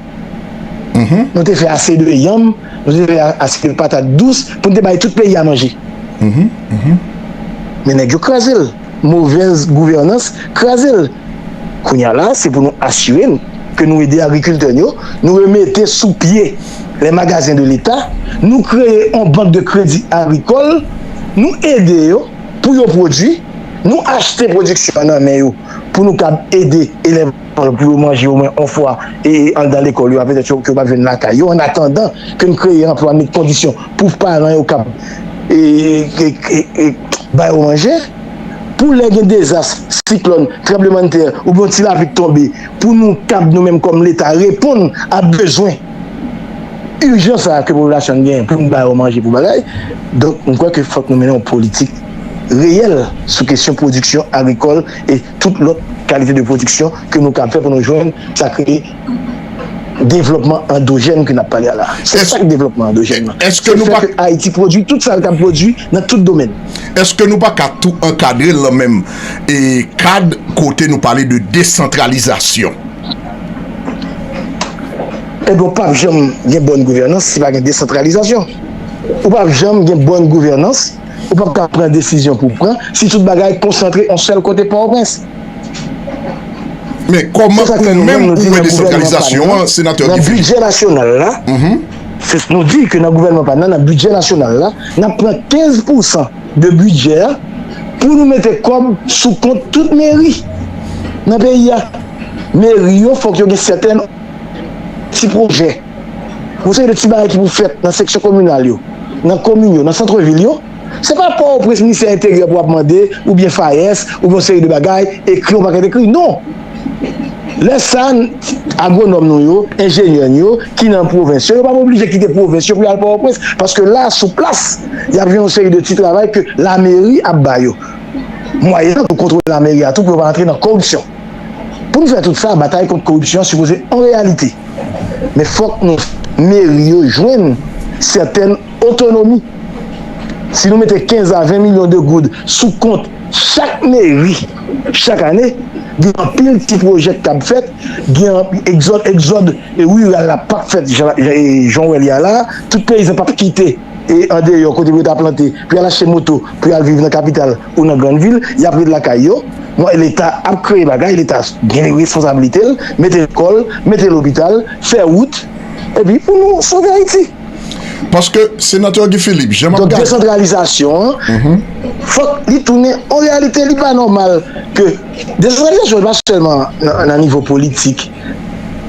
Mhm. Nou te fè ase de yanm, nou te fè ase de patat dous pou n te bay tout peyi a manje. Mhm, mhm. Men nèg yo kraze l. Movèz gouvènans kraze l. Kounye a la, se pou nou asire n ke nou ede agrikiltè n yo, nou remete sou pye les magasins de l'État, nou kreye yon bank de kredi agrikòl, nou ede yo pou yo pwodui, nou achte pwodiksyon an nan men yo pou nou kab ede elèv pou yo manje omwen yon fwa e anndan lekòl yo a, petèt yo, ke yo p ap jwenn lakay yo, an atandan ke n kreye anplwa, n met kondisyon pou paran yo kab e, e, e, e, ba yo manje. Pou lè gen dezas, siklòn, tranblemanntè, oubyen yon ti lapli k tonbe, pou nou kab, nou menm kòm Leta, reponn a bezwen ijan sa a ke popilasyon an gen pou n ba yo manje, pou bagay. Donk, m kwè ke fòk nou mennen yon politik reyèl sou kesyon pwodiksyon agrikòl e tout lòt kalite de pwodiksyon ke nou kab fè pou nou jwenn sa k rele devlòpman andojèn ke n ap pale a la. Se sa k devlòpman andojèn nan. Se fè ke Ayiti pwodui tout sa l kab pwodui nan tout domèn. Èske nou pa ka tou ankadre l nan menm e kad kote nou pale de desantralizasyon? Ebyen, ou p ap janm gen bòn gouvènans si pa gen desantralizasyon. Ou p ap janm gen bòn gouvènans, ou p ap ka pran desizyon pou pran si tout bagay konsantre yon sèl kote Pòtoprens. Men kòman ou menm ou wè desantralizasyon an, Senatè Guy Philippe? Nan bidjè nasyonal la, se nou di ke nan gouvènman pa n nan, nan bidjè nasyonal la, n ap pran kenz pousan de bidjè a pou nou mete kòb sou kont tout meri nan peyi a. Meri yo, fòk yo gen sètèn ti pwojè. Yon seri de ti bagay ki pou fèt nan seksyon kominal yo, nan komin yo, nan sant vil yo. Se pa Pòtoprens, Ministè Enteryè pou ap mande, oubyen FAES, oubyen yon seri de bagay, ekri yon pakèt ekri. Non! Lè sa, agwonòm nou yo, enjenyè nou yo, ki nan pwovens yo, yo p ap oblije kite pwovens yo pou y al Pòtoprens. Paske la, sou plas, y ap jwenn yon seri de ti travay ke lameri ap ba yo. Mwayen pou kontwole lameri a tou, pou yo pa antre nan koripsyon. Pou nou fè tout sa, batay kont koripsyon an sipoze yon reyalite. Men fòk nou, meri yo jwenn sètèn otonomi. Si nou mete kenz a ven milyon de goud sou kont chak meri chak ane, gen anpil ti pwojè k ap fèt, gen egzòd, egzòd riral la p ap fèt jan, jan, jan w wè l ye a la, tout peyizan p ap kite e andeyò kote pou yo ta plante, pou y al achte moto, pou y al viv nan kapital ou nan grann vil, y ap ret lakay yo. Bon, Leta ap kreye bagay, Leta gen responsablite l, mete lekòl, mete lopital, fè wout, epi pou nou sove Ayiti. Paske Senatè Guy Philippe, jan m ap gade. Donk, desantralizasyon an, fòk li tounen yon reyalite, li pa nòmal ke desantralizasyon pa sèlman nan, nan nivo politik.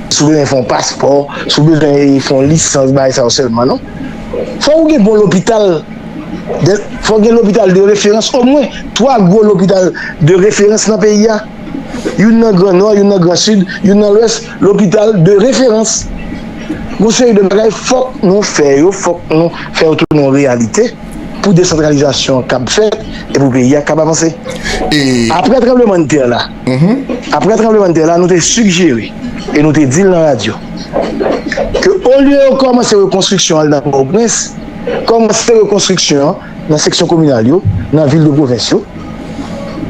Si w bezwen fè yon paspò, si w bezwen fè yon lisans, bagay sa yo sèlman, non. Fò w gen bon lopital, de, fò w gen lopital de referans, omwen twa gwo lopital de referans nan peyi a. Youn nan Gran Nò, youn nan Gran Sid, youn nan Lwès, lopital de referans. Gon seri de bagay fòk nou fè yo, fòk nou fè yo tounen yon reyalite pou desantralizasyon k ap fèt e pou peyi a kab avanse. Apre tranblemanntè la, apre tranblemanntè la, nou te sigjere e nou te di l nan radyo ke olye yo kòmanse rekonstriksyon an nan Pòtoprens, kòmanse rekonstriksyon an nan seksyon kominal yo, nan vil de pwovens yo,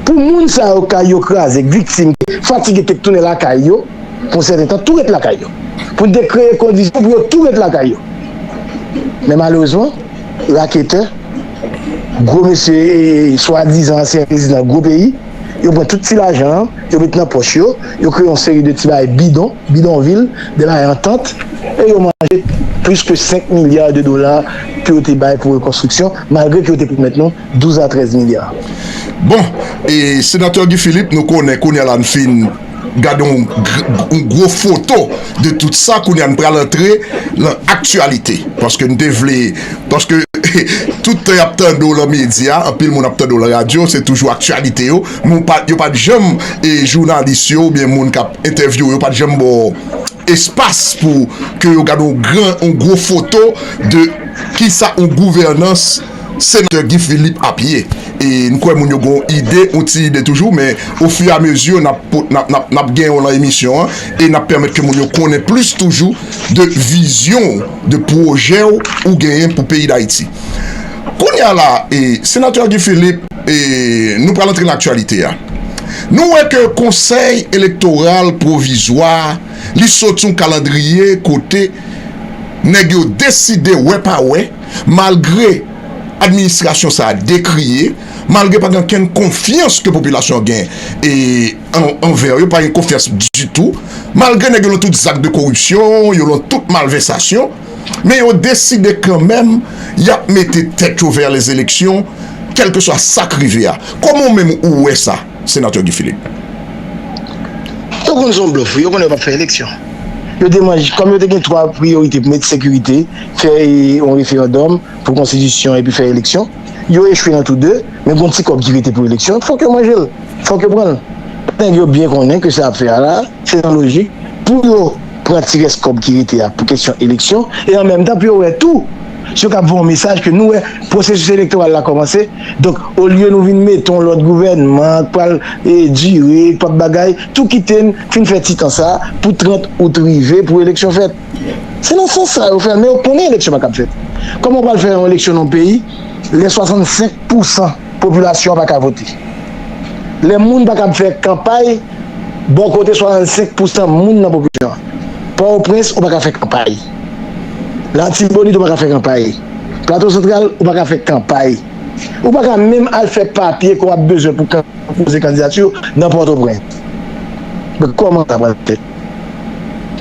pou moun sa yo kay yo kraze, k viktim, k fatige, k te tounen lakay yo, pou yon sèten tan, tou ret lakay yo. Pou n te kreye kondisyon pou yo tou ret lakay yo. Men malerezman, raketè, gwo mesye, swadizan ansyen prezidan gwo peyi, yo pran tout ti lajan an, yo met nan pòch yo, yo kreye yon seri de ti bagay bidon, bidonvil, de bagay antant, e yo manje plis ke senk milya de dola ke yo te bay pou rekonstriksyon, malgre ke yo te pwomèt nou douz a trèz milya. Bon, e Senatè Guy Philippe, nou konnen kounye a la n fin gade yon gwo foto de tout sa. Kounye a n pral antre nan aktyalite. Paske n te vle, paske tout tan y ap tande w nan medya, anpil moun ap tande w nan radyo, se toujou aktyalite yo. Men w pa, yo pa t janm, e jounalis yo oubyen moun k ap entèvyouwe yo pa t janm ba w espas pou ke yo gade yon gran, yon gwo foto de kisa yon gouvènans Senatè Guy Philippe ap ye. E n kwè moun yo gen yon ide, yon ti ide toujou, men ofiramezi n ap, n ap, n ap, n ap gen yo nan emisyon an e n ap pèmèt ke moun yo konnen plis toujou de vizyon w, de pwojè w ou genyen pou peyi Dayiti. Kounye a la, e, Senatè Guy Philippe, e, nou pral antre nan aktyalite a. Nou wè ke Konsèy Elektoral Pwovizwa, li soti yon kalandriye kote nèg yo deside wè pa wè, malgre administrasyon sa a dekriye, malgre pa gen okenn konfyans ke popilasyon an gen, e, an, anvè yo, pa gen konfyans ditou, malgre nèg yo lan tout zak de koripsyon, yo lan tout malvèsasyon, men yo deside kanmenm y ap mete tèt yo vè lèzeleksyon, kèlkeswa sa k rive a. Kòman w menm ou wè sa, Senatè Guy Philippe? Yo konn se yon blòf, wi, yo konnen yo p ap fè eleksyon. Yo te manje, kòm yo te gen twa priyorite pou met sekirite, fè yon referandòm pou konstitisyon epi fè eleksyon, yo echwe nan tou de, men gon ti kòb ki rete pou eleksyon, fòk yo manje l, fòk yo pran l. Nèg yo byen konnen ke sa y ap fè a la, se nan lojik pou yo pran ti rès kòb ki rete a pou kesyon eleksyon, e an menm tan pou yo wè tou, si yo kab voye yon mesaj ke nou wè pwosesis elektoral la kòmanse, donk olye nou vin mete yon lòt gouvènman k pral, e, dire, k p ap bagay, tou kite n fin fè ti tan sa a pou trant out rive pou eleksyon fèt. Se nan sans sa yo fè l, men yo konnen eleksyon pa kab fèt. Kòman w pral fè yon eleksyon nan yon peyi lè swasannsenk pousan popilasyon an pa ka vote? Lè moun pa kab fè kanpay bò kote swasannsenk pousan moun nan popilasyon an. Pòtoprens, ou pa ka fè kanpay. Latibonit, ou pa ka fè kanpay. Plato Santral, ou pa ka fè kanpay. Ou pa ka menm al fè papye ke w ap bezwen pou kan-, poze kandidati w nan Pòtoprens. Men kòman sa pral fèt?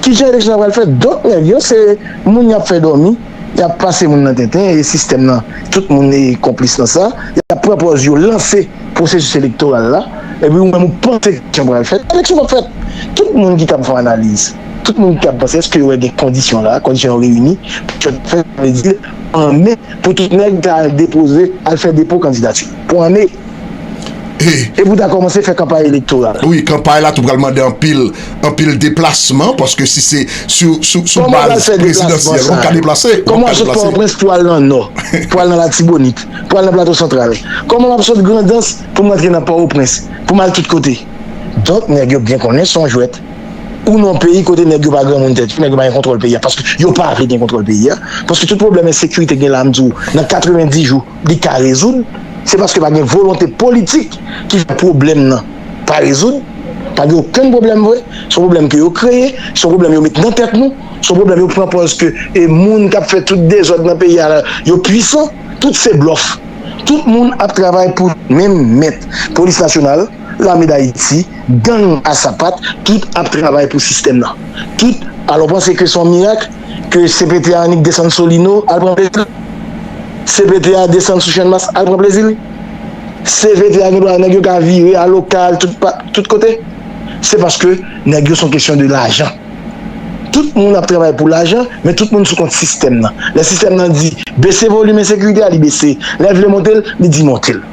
Ki jan eleksyon sa pral fèt? Donk, nèg yo, se moun y ap fè dòmi, y ap pase moun nan tenten, e sistèm nan, tout moun e konplis nan sa, y ap pran pòz yo lanse pwosesis elektoral la, epi ou menm ou panse eleksyon pral fèt. Eleksyon p ap fèt. Tout moun ki kab fè analiz, tout moun ki kab panse, èske yo wè gen kondisyon la, kondisyon yo reyini, pou eleksyon fèt, sa vle di, anmen pou tout nèg ta al depoze, al fè depo kandidati. Pou anmen. E pou ta kòmanse fè kanpay elektoral. Wi, kanpay la tou pral mande anpil, anpil deplasman, paske si se sou, sou, sou baz prezidansyèl, w ap ka deplase. Kòman w ap sot Pòtoprens pou al nan Nò, pou al nan Latibonit, pou al nan Plato Santral? Kòman w ap sot Grandans pou m rantre nan Pòtoprens, pou m al tout kote? Donk, nèg yo byen konnen se yon jwèt. Ou nan yon peyi kote nèg yo pa granmoun tèt yo, nèg yo pa gen kontwòl peyi a, paske yo pa vle gen kontwòl peyi a. Paske tout pwoblèm ensekirite gen la, m di w, nan katrevenndis jou, li ka rezoud, se paske pa gen volonte politik ki fè pwoblèm nan pa rezoud. Pa gen okenn pwoblèm vre. Se yon pwoblèm ke yo kreye, se yon pwoblèm yo met nan tèt nou, se yon pwoblèm yo pran pòz ke e moun k ap fè tout dezòd nan peyi a la, yo pwisan. Tout se blòf. Tout moun ap travay pou menm mèt. Polis Nasyonal, Lame Dayiti, gang a sapat, tout ap travay pou sistèm nan. Tout, alò w panse ke se yon mirak ke C P T a annik desann Solino al pran plezi l? C P T a desann sou Channmas al pran plezi l? C P T a gen dwa nèg yo ka vire a lokal, tout pa, tout kote? Se paske nèg yo se yon kesyon de lajan. Tout moun ap travay pou lajan, men tout moun sou kont sistèm nan. Lè sistèm nan di, bese volim ensekirite a, li bese. Lè l vle monte l, li di monte l.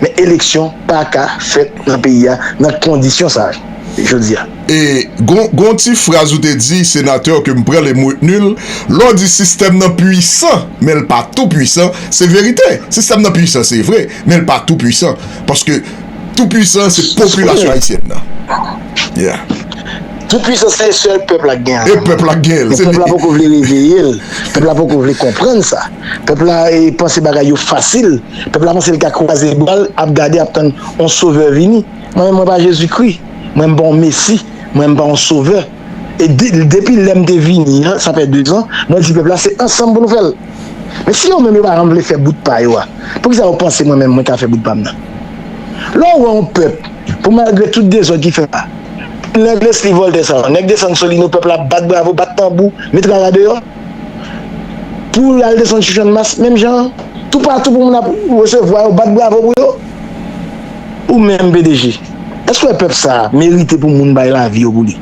Men eleksyon pa ka fèt nan peyi a nan kondisyon sa a, jodi a. E gon, gon ti fraz ou te di, senatè, ke m pran l e m retni l, lè w di sistèm nan pwisan, men l pa tou pwisan, se verite. Sistèm nan pwisan, se vre, men l pa tou pwisan. Paske tou pwisan, se popilasyon ayisyèn nan. Yeah. Tou pwisan, se sèl pèp la k gen. E pèp la k gen l. Men pèp la poko vle reveye l. Pèp la poko vle konprann sa. Pèp la, e, panse bagay yo fasil. Pèp la panse l ka kwaze bra l, ap gade, ap tann yon sovè vini. Mwen menm, mwen pa Jezikri. Mwen, m pa yon Mesi. Mwen, m pa yon sovè. E de-, depi lè m te vini an, sa fè dezan, mwen di pèp la, se ansanm pou nou fè l. Men si yo menm yo pa janm vle fè bout pa yo a, poukisa yo panse mwen menm mwen ka fè bout pa m nan? Lè w wè yon pèp, pou malgre tout dezòd ki fèt la, nèg Leslie Voltaire sa yo, nèg desann Solino, pèp la bat bravo, bat tanbou, met rara deyò. Pou y al desann sou Channmas, menm jan an, toupatou pou moun ap resevwa yo, bat bravo pou yo. Ou menm, P D G, èske w wè pèp sa a merite pou moun bay lavi yo pou li?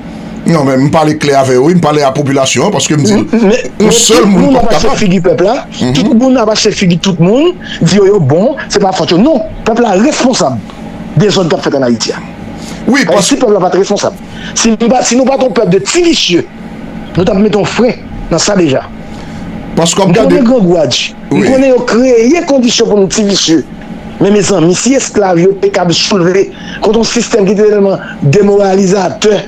Non, men m pale klè avè w, wi, m pale a popilasyon an, paske m di, yon sèl moun p ap kapab. Tout moun ap achte figi pèp la, tout moun ap achte figi tout moun, di yo, yo bon, se pa fòt yo. Non, pèp la responsab dezòd k ap fèt ann Ayiti a. Wi, paske si pèp la pa t responsab, si nou pa, si nou pa t yon pèp de ti visye, nou t ap mete yon fren nan sa deja. Paske w ap gade. M konnen grangou a di. M konnen yo kreye kondisyon pou nou ti visye. Men mezanmi, si esklav yo te kab soulve kont yon sistèm ki te tèlman demoralizatè,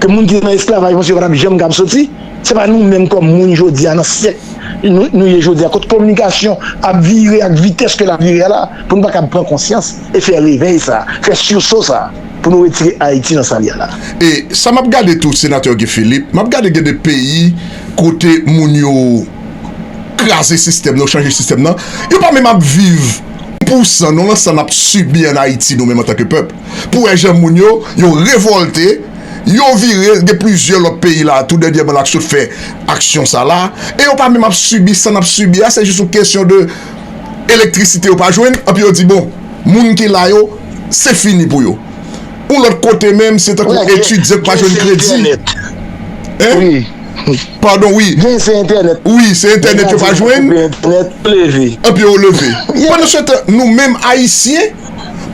ke moun ki te nan esklavaj panse yo pa t ap janm kab soti, se pa nou menm kòm moun jodi a nan syèk nou, nou ye jodi a, kot kominikasyon ap vire ak vitès ke l ap vire a la, pou nou pa kab pran konsyans e fè revèy sa, fè siso sa, pou nou retire Ayiti nan sa l ye a la. E sa m ap gade tou, senatè Guy Philippe, m ap gade gen de peyi kote moun yo kraze sistèm nan, yo chanje sistèm nan, yo pa menm ap viv pou san non, nan sa n ap sibi ann Ayiti, nou menm antanke pèp. Pou wè jan moun yo, yo revòlte, yo vire, gen plizyè lòt peyi la, tou dènyèman la, k sot fè aksyon sa la, e yo pa menm ap sibi sa n ap sibi a, se jis yon kesyon de elektrisite yo pa jwenn, anpi yo di, bon, moun ki la yo, se fini pou yo. Yon lòt kote menm, se tankou etidyan k pa jwenn kredi. Hein? Padon, wi. Gen se entènèt. Wi, se entènèt yo pa jwenn. Entènèt, leve. Anpi yo leve. Pandan se tan, nou menm Ayisyen,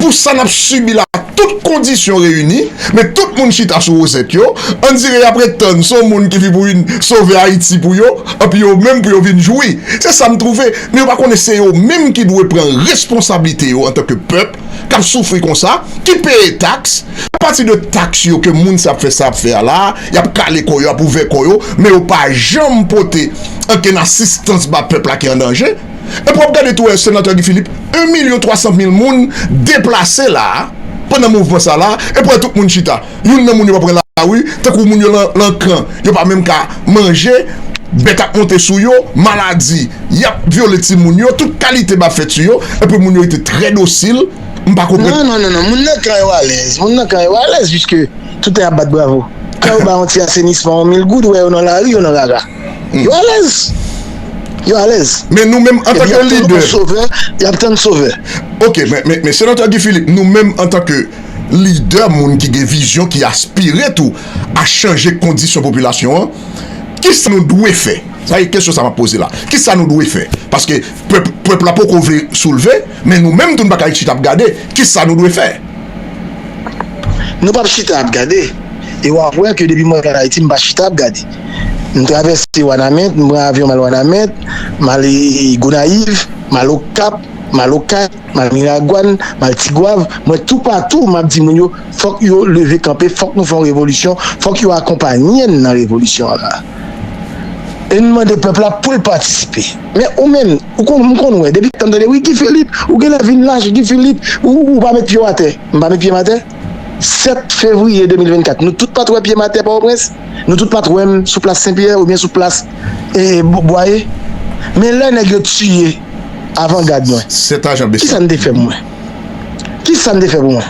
pou sa n ap sibi la, tout kondisyon reyini, men tout moun chita sou wozèt yo, on dirait y ap ret tann se yon moun ki vin pou vin sove Ayiti pou yo, anpi yo menm pou yo vin jwi. Se sa m twouve, men yo pa konnen se yo menm ki dwe pran responsablite yo antanke pèp k ap soufri konsa, ki peye taks, apati de taks yo ke moun sa ap fè sa ap fè a la, y ap kale kò yo, y ap ouvè kò yo, men yo pa janm pote ankenn asistans ba pèp la ki an danje. Epi w ap gade tou, wè, senatè Guy Philippe, yon milyon twa san mil moun deplase la, pandan mouvman sa la, epi w wè tout moun chita. Youn nan moun yo pa pran lari, tankou moun yo lan, lan kan, yo pa menm ka manje, bèt ap monte sou yo, maladi, y ap vyole timoun yo, tout kalite bagay ap fèt sou yo, epi moun yo rete trè dosil, m pa konprann. Non, non, non, non, moun nan kan yo alèz, moun nan kan yo alèz, piske tout tan y ap bat bravo. Kan yo ba yon ti asenisman, yon mil goud, ou wè yo nan lari, yo nan rara. Yo alèz. Yo alèz. Men nou menm, antanke lidè, y ap tann sovè, y ap tann sovè. Ok, men, men, men Senatè Guy Philippe, nou menm, antanke lidè, moun ki gen vizyon, ki aspire tou a chanje kondisyon popilasyon an, kisa nou dwe fè? Sa e kesyon sa m ap poze la. Kisa nou dwe fè? Paske pèp, pèp la poko vle soulve, men nou menm tou n pa ka ret chita ap gade. Kisa nou dwe fè? Nou p ap chita ap gade. E w ap wè ke depi mwen vin Ayiti, m pa chita ap gade. M travèse Wanament, m pran avyon m al Wanament, m al Gonayiv, m al Okap, m al Okay, m al Miragwàn, m al Tigwav, mwen toupatou, m ap di moun yo, fòk yo leve kanpe, fòk nou fè yon revolisyon, fòk yo akonpaye n nan revolisyon an la. E n mande pèp la pou l patisipe. Men ou menm, ou konn, m konn wè, depi tan m tande, wi, Guy Philippe, ou genlè vin lach, Guy Philippe, ou, ou pa met pye w atè. M pa met pye m atè. Sèt fevriye de mil vennkat, nou tout pa t wè pye m atè Pòtoprens? Nou tout pa t wè m sou plas Senpyè oubyen sou plas, e, Bwaye? Men lè nèg yo tiye avangad mwen, kisa n te fè pou mwen? Kisa n te fè pou mwen?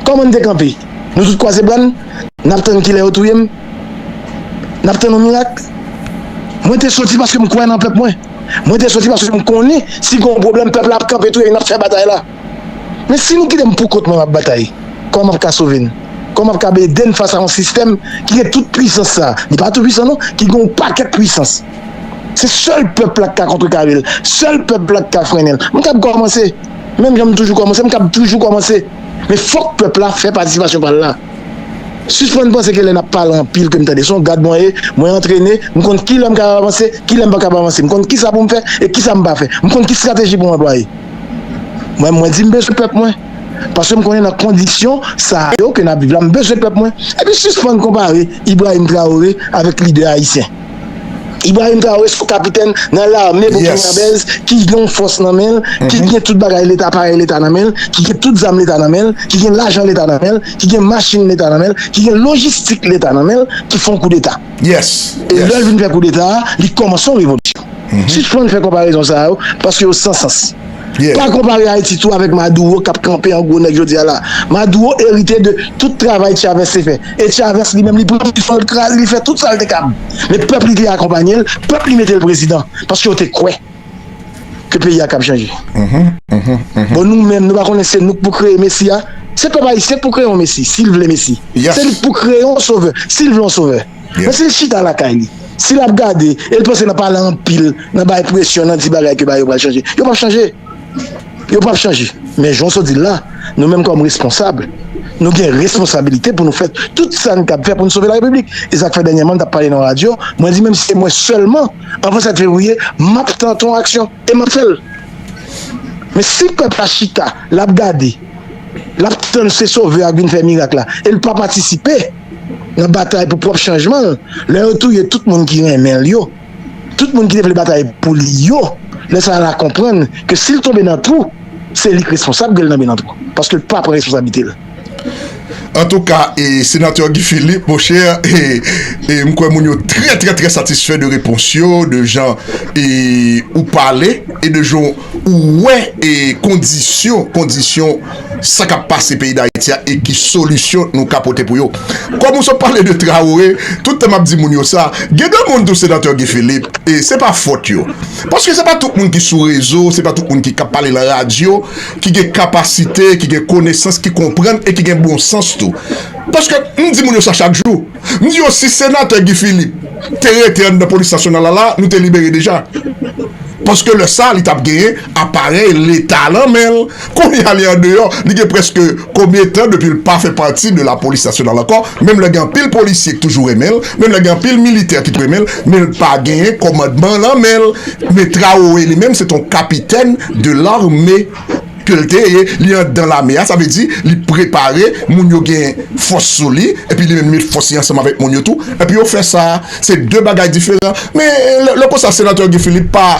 Kòman n te kanpe? Nou tout kwaze bra n, n ap tann kilè yo touye m? N ap tann yon mirak? Mwen te soti paske m kwè nan pèp mwen. Mwen te soti paske m konnen si gen yon pwoblèm, pèp la ap kanpe touye n, n ap fè batay la. Men si nou kite m pou kont mwen m ap batay, kòman m ap ka sove n? Kòman m ap ka ede n fas a yon sistèm ki gen tout pwisans sa? Li pa tou pwisan non, ki gen yon pakèt pwisans. Se sèl pèp la k ka kontrekare l, sèl pèp la k ka frennen l. M kab kòmanse, menm jan m toujou kòmanse, m kab toujou kòmanse. Men fòk pèp la fè patisipasyon pa l la. Sispann panse ke lè n ap pale anpil ke m tande se yon gad mwen ye, mwen antrene, m konn kilè m kab avanse, kilè m pa kab avanse, m konn kisa pou m fè e kisa m pa fè, m konn ki estrateji pou m anplwaye. Mwen, mwen di m bezwen pèp mwen. Paske m konnen nan kondisyon sa yo ke n ap viv la, m bezwen pèp mwen. Epi sispann konpare Ibrahim Traoré avèk lidè ayisyen. Ibrahim Traoré se yon kapitèn nan lame Boukinabèz ki gen yon fòs nan men l, ki gen tout bagay leta, aparèy leta nan men l, ki gen tout zam leta nan men l, ki gen lajan leta nan men l, ki gen machin leta nan men l, ki gen lojistik leta nan men l, ki fè yon koudeta. E lè l vin fè koudeta a, li kòmanse yon revolisyon. Sispann fè konparezon sa yo, paske yo san sans. Pa konpare Ayiti tou avèk Maduro k ap kanpe an gwo nèg jodi a la. Maduro erite de tout travay Chavez te fè. E Chavez li menm li pran pistòl kraze, li fè tout sa l te kab. Men pèp li te akonpanye l, pèp li mete l prezidan. Paske yo te kwè ke peyi a kab chanje. Bon, nou menm, nou pa konnen se nou k pou kreye Mesi a. Se pèp ayisyen k pou kreye yon Mesi, si l vle Mesi. Se li k pou kreye yon sovè, si l vle yon sovè. Men si l chita lakay li, si l ap gade, e l panse nan pale anpil, nan bay presyon, nan di bagay ke bagay yo pral chanje. Yo p ap chanje. Yo p ap chanje. Men jan w sot di l la, nou menm kòm responsab, nou gen responsabilite pou nou fè tout sa n kab fè pou n sove larepiblik. E sa k fè dènyèman m t ap pale nan radyo, mwen di menm si se mwen sèlman, anvan sèt fevriye, m ap tante yon aksyon e m ap fè l. Men si pèp la chita, l ap gade, l ap tann se sovè a k vin fè mirak la, e l pa patisipe nan batay pou pwòp chanjman l, lè yo touye tout moun ki renmen l yo, tout moun ki te vle batay pou li yo, lè sa a l a konprann ke si l tonbe nan twou, se li k responsab ke l tonbe nan twou, paske l pa pran responsablite l. Antouka, e, Senatè Guy Philippe, monchè, e, e, m kwè moun yo trè, trè, trè satisfè de repons yo, de jan, e, ou pale, e de jan ou wè, e, kondisyon, kondisyon sa k ap pase peyi Dayiti a e ki solisyon nou ka pote pou yo. Kòm ou sot pale de Traoré, tout tan m ap di moun yo sa, gen de moun tou, Senatè Guy Philippe, e se pa fòt yo. Paske se pa tout moun ki sou rezo, se pa tout moun ki ka pale nan radyo, ki gen kapasite, ki gen konesans, ki konprann e ki gen bon sans tou. Paske m di moun yo sa chak jou. M di yo si Senatè Guy Philippe te rete anndan polis nasyonal la, la, nou te libere deja. Paske lè sa, li t ap genyen aparèy leta nan men l. Kounye a, li andeyò, li gen prèske konbyen tan depi l pa fè pati de lapolis nasyonal ankò? Menm lè gen anpil polisye ki toujou renmen l, menm lè gen anpil militè ki renmen l, men l pa genyen kòmandman nan men l. Men Traoré li menm, se t on kapitèn de lame. ke l te ye, li anndan lame a, sa vle di, li prepare, moun yo gen fòs sou li, epi li menm li met fòs li ansanm avèk moun yo tou, epi yo fè sa, se de bagay diferan. Men, lè, lè konsa, senatè Guy Philippe pa,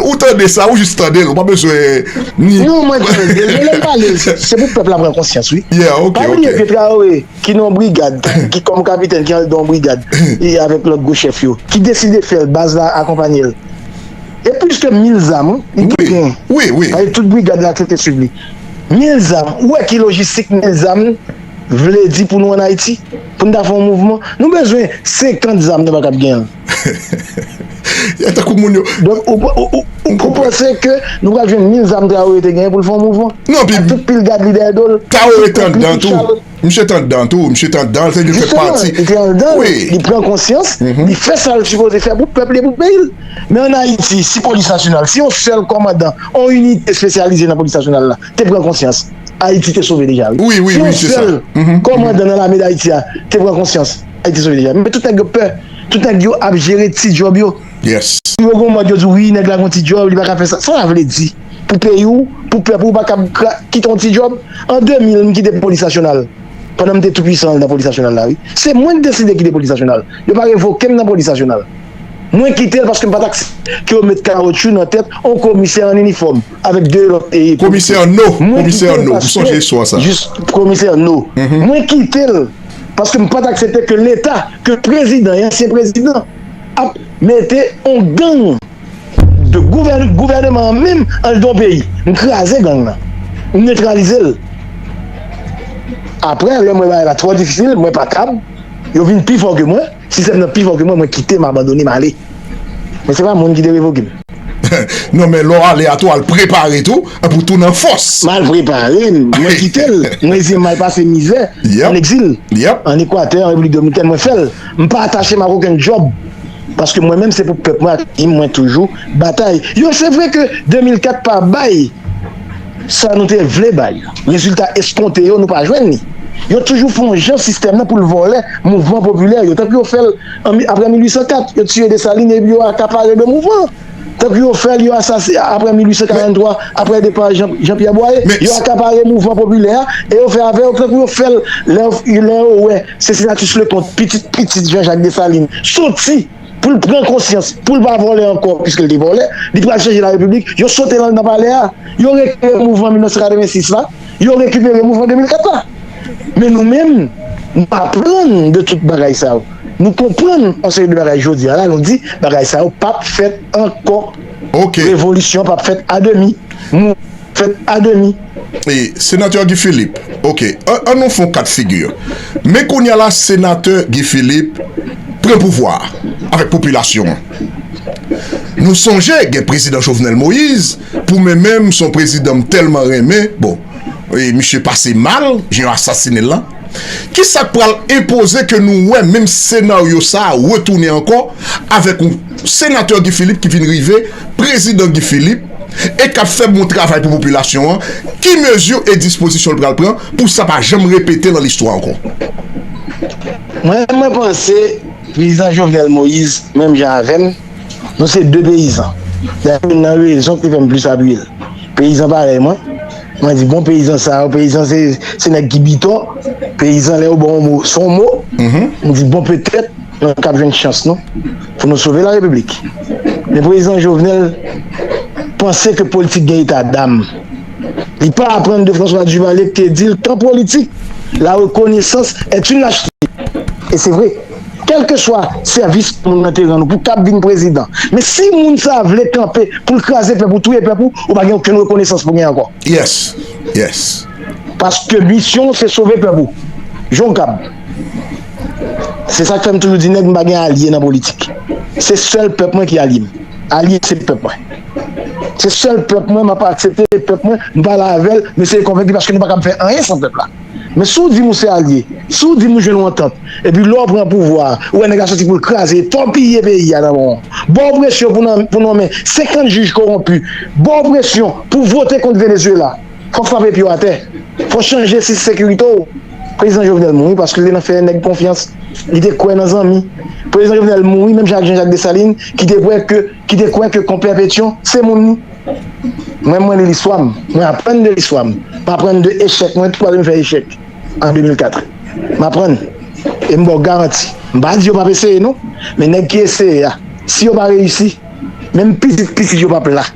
ou tande sa, ou jis tande l, ou pa bezwen ni. Non, mwen tande l, men lè m pale l, se, se pou pèp la pran konsyans, wi. Yeah, ok, ok. Pa bliye ke Traoré, ki nan yon brigad, ki kòm kapitèn, ki anndan yon brigad, e avèk lòt gwo chèf yo, ki deside fè l, baz la akonpanye l. E plis ke mil zam, wi, li te gen. Wi, wi. Paske tout brigad la te, te swiv li. Mil zam, ou wè ki lojistik mil zam vle di pou nou ann Ayiti? Pou n ta fè yon mouvman, nou bezwen senkant zam, nou pa kab genyen l. E tankou moun yo. Donk, ou, ou, ou, ou, ou panse ke nou pral jwenn mil zam Traoré te genyen pou l fè yon mouvman? Non, pi. Ak tout pil gad li dèyè do l. Traoré te anndan tou. Misye t anndan tou, misye t anndan, se li fè pati. Li te anndan, wi, li pran konsyans, li fè sa l sipoze fè pou pèp li, pou peyi l. Men ann Ayiti, si polis nasyonal, si yon sèl kòmandan, yon inite espesyalize nan polis nasyonal la, te pran konsyans, Ayiti te sove deja, wi. Wi, wi, wi, se sa. Si yon sèl kòmandan nan lame d Ayiti a te pran konsyans, Ayiti te sove deja. Men tout nèg yo pè, tout nèg yo ap jere ti djòb yo. Yes. Yo gon mòd yo di, wi, nèg la gon ti djòb, li pa ka fè sa. Sa sa vle di? Pou peyi w, pou pèp ou, ou pa kab kite yon ti djòb? An de mil, m kite polis nasyonal. Pandan m te tou pwisan nan polis nasyonal la, wi. Se mwen ki deside kite polis nasyonal. Yo pa revoke m nan polis nasyonal. Mwen kite l paske m pa t aksepte ke yo met kawotchou nan tèt yon komisè an inifòm avèk de lòt e. Komisè Anno, komisè Anno, ou sonje istwa sa? Jis komisè Anno. Mwen kite l paske m pa t aksepte ke Leta, ke prezidan, e ansyen prezidan, ap mete yon gang de gouvè-, gouvènman an menm anndan yon peyi. M kraze gang nan. M netralize l. Apre, lè m wè bagay la twò difisil, mwen pa kab, yo vin pi fò ke mwen, sistèm nan pi fò ke mwen, mwen kite, m abandone, m ale. Men se pa moun ki te revoke m. Non, men lè w ale a tou, al prepare tou, pou tou nan fòs. M al prepare m, mwen kite l, mwen di m al pase mizè, an egzil, an Ekwatè, an Repiblik Dominikèn, mwen fè l. M pa atache m ak okenn djòb. Paske mwen menm, se pou pèp mwen ak peyi m mwen toujou batay. Yo, se vre ke de mil kat pa bay sa nou te vle bay. Rezilta eskonte yo, nou pa jwenn li. Yo toujou fè yon jan sistèm nan pou l vòlè mouvman popilè yo. Tankou yo fè l an mi-, apre mil uit san kat, yo tiye Desalin epi yo akapare de mouvman. Tankou yo fè l, yo asase-, apre mil uit san karanntwa, apre depa Jan, Jan Pyè Bwaye, yo akapare mouvman popilè a, e yo fè avè yo tankou yo fè l lè, lè yo wè Cincinnatus Leconte, pitit, pitit Jean Jacques Dessalines, soti pou l pran konsyans, pou l pa vòlè ankò, piske l te vòlè, li pral chanje larepiblik, yo sote l anndan palè a, yo rekipere mouvman mil nèf san katrevensis la, yo rekipere mouvman de mil kat la. Men nou menm, nou aprann de tout bagay sa yo. Nou konprann yon seri de bagay jodi a la, nou di bagay sa yo p ap fèt ankò. Ok. Revolisyon p ap fèt a demi. Mouvman p ap fèt a demi. E, Senatè Guy Philippe, ok, an, an nou fè yon ka de figi. Men kounye a la, Senatè Guy Philippe pran pouvwa a avèk popilasyon an. Nou sonje, gen prezidan Jovenel Moïse, pou mwen menm, se yon prezidan m tèlman renmen, bon, e misye pase mal, jan yo asasinen l lan. Kisa k pral enpoze ke nou wè menm senaryo sa a retounen ankò avèk yon senatè Guy Philippe ki vin rive, prezidan Guy Philippe, e k ap fè bon travay pou popilasyon an? Ki mezi e dispozisyon l pral pran pou sa pa janm repete nan listwa ankò? Mwen, mwen panse prezidan Jovenel Moïse, menm jan avè m, nou se de peyizan. Dayè, youn nan rezon ki fè m plis apiye l. Peyizan parèy mwen, mwen di, bon, peyizan sa yo, peyizan se, se nèg ki biton. Peyizan, lè yo ba w yon mo, se yon mo. M di, bon, petèt, nou kab jwenn chans nou pou nou sove larepiblik. Men prezidan Jovenel panse ke politik gen eta dam. Li pa aprann de François Duvalier ki te di l, tan politik, la reconnaissance est une lâcheté. E se vre. Kèlkeswa sèvis moun nan te rann ou pou kab vin prezidan. Men si moun sa a vle kanpe pou l kraze pèp ou, touye pèp ou, ou pa gen okenn rekonesans pou gen ankò. Yes. Yes. Paske misyon w se sove pèp ou. Jan w kab. Se sa k fè m toujou di nèg m pa gen alye nan politik. Se sèl pèp mwen ki alye m. Alye se pèp mwen. Se sèl pèp mwen, m ap aksepte pèp mwen, m pale avè l, m eseye konvenk li paske nou pa kab fè anyen san pèp la. Men si w di m ou se alye, si w di m ou jwenn yon antant, epi lè w pran pouvwa a, ou wè nèg la soti pou l kraze, tòpiye peyi a nan men w, ba w presyon pou nan, pou nonmen senkant jij kowonpi, ba w presyon pou vote kont Venezuela, fò w frape pye w atè, fò w chanje sis sekirite w. Prezidan Jovenel mouri paske l te nan fè nèg konfyans, li te kwè nan zanmi. Prezidan Jovenel mouri menm jan ak Jean Jacques Dessalines ki te kwè ke, ki te kwè ke konpè Petyon se moun li. Mwen, mwen li listwa m. Mwen aprann de listwa m. M aprann de echèk mwen, tou paske m fè echèk an de mil kat. M aprann. E m ba w garanti. M pa di yo p ap eseye non. Men nèg ki eseye a, si yo pa reyisi, menm pitit pitit yo p ap la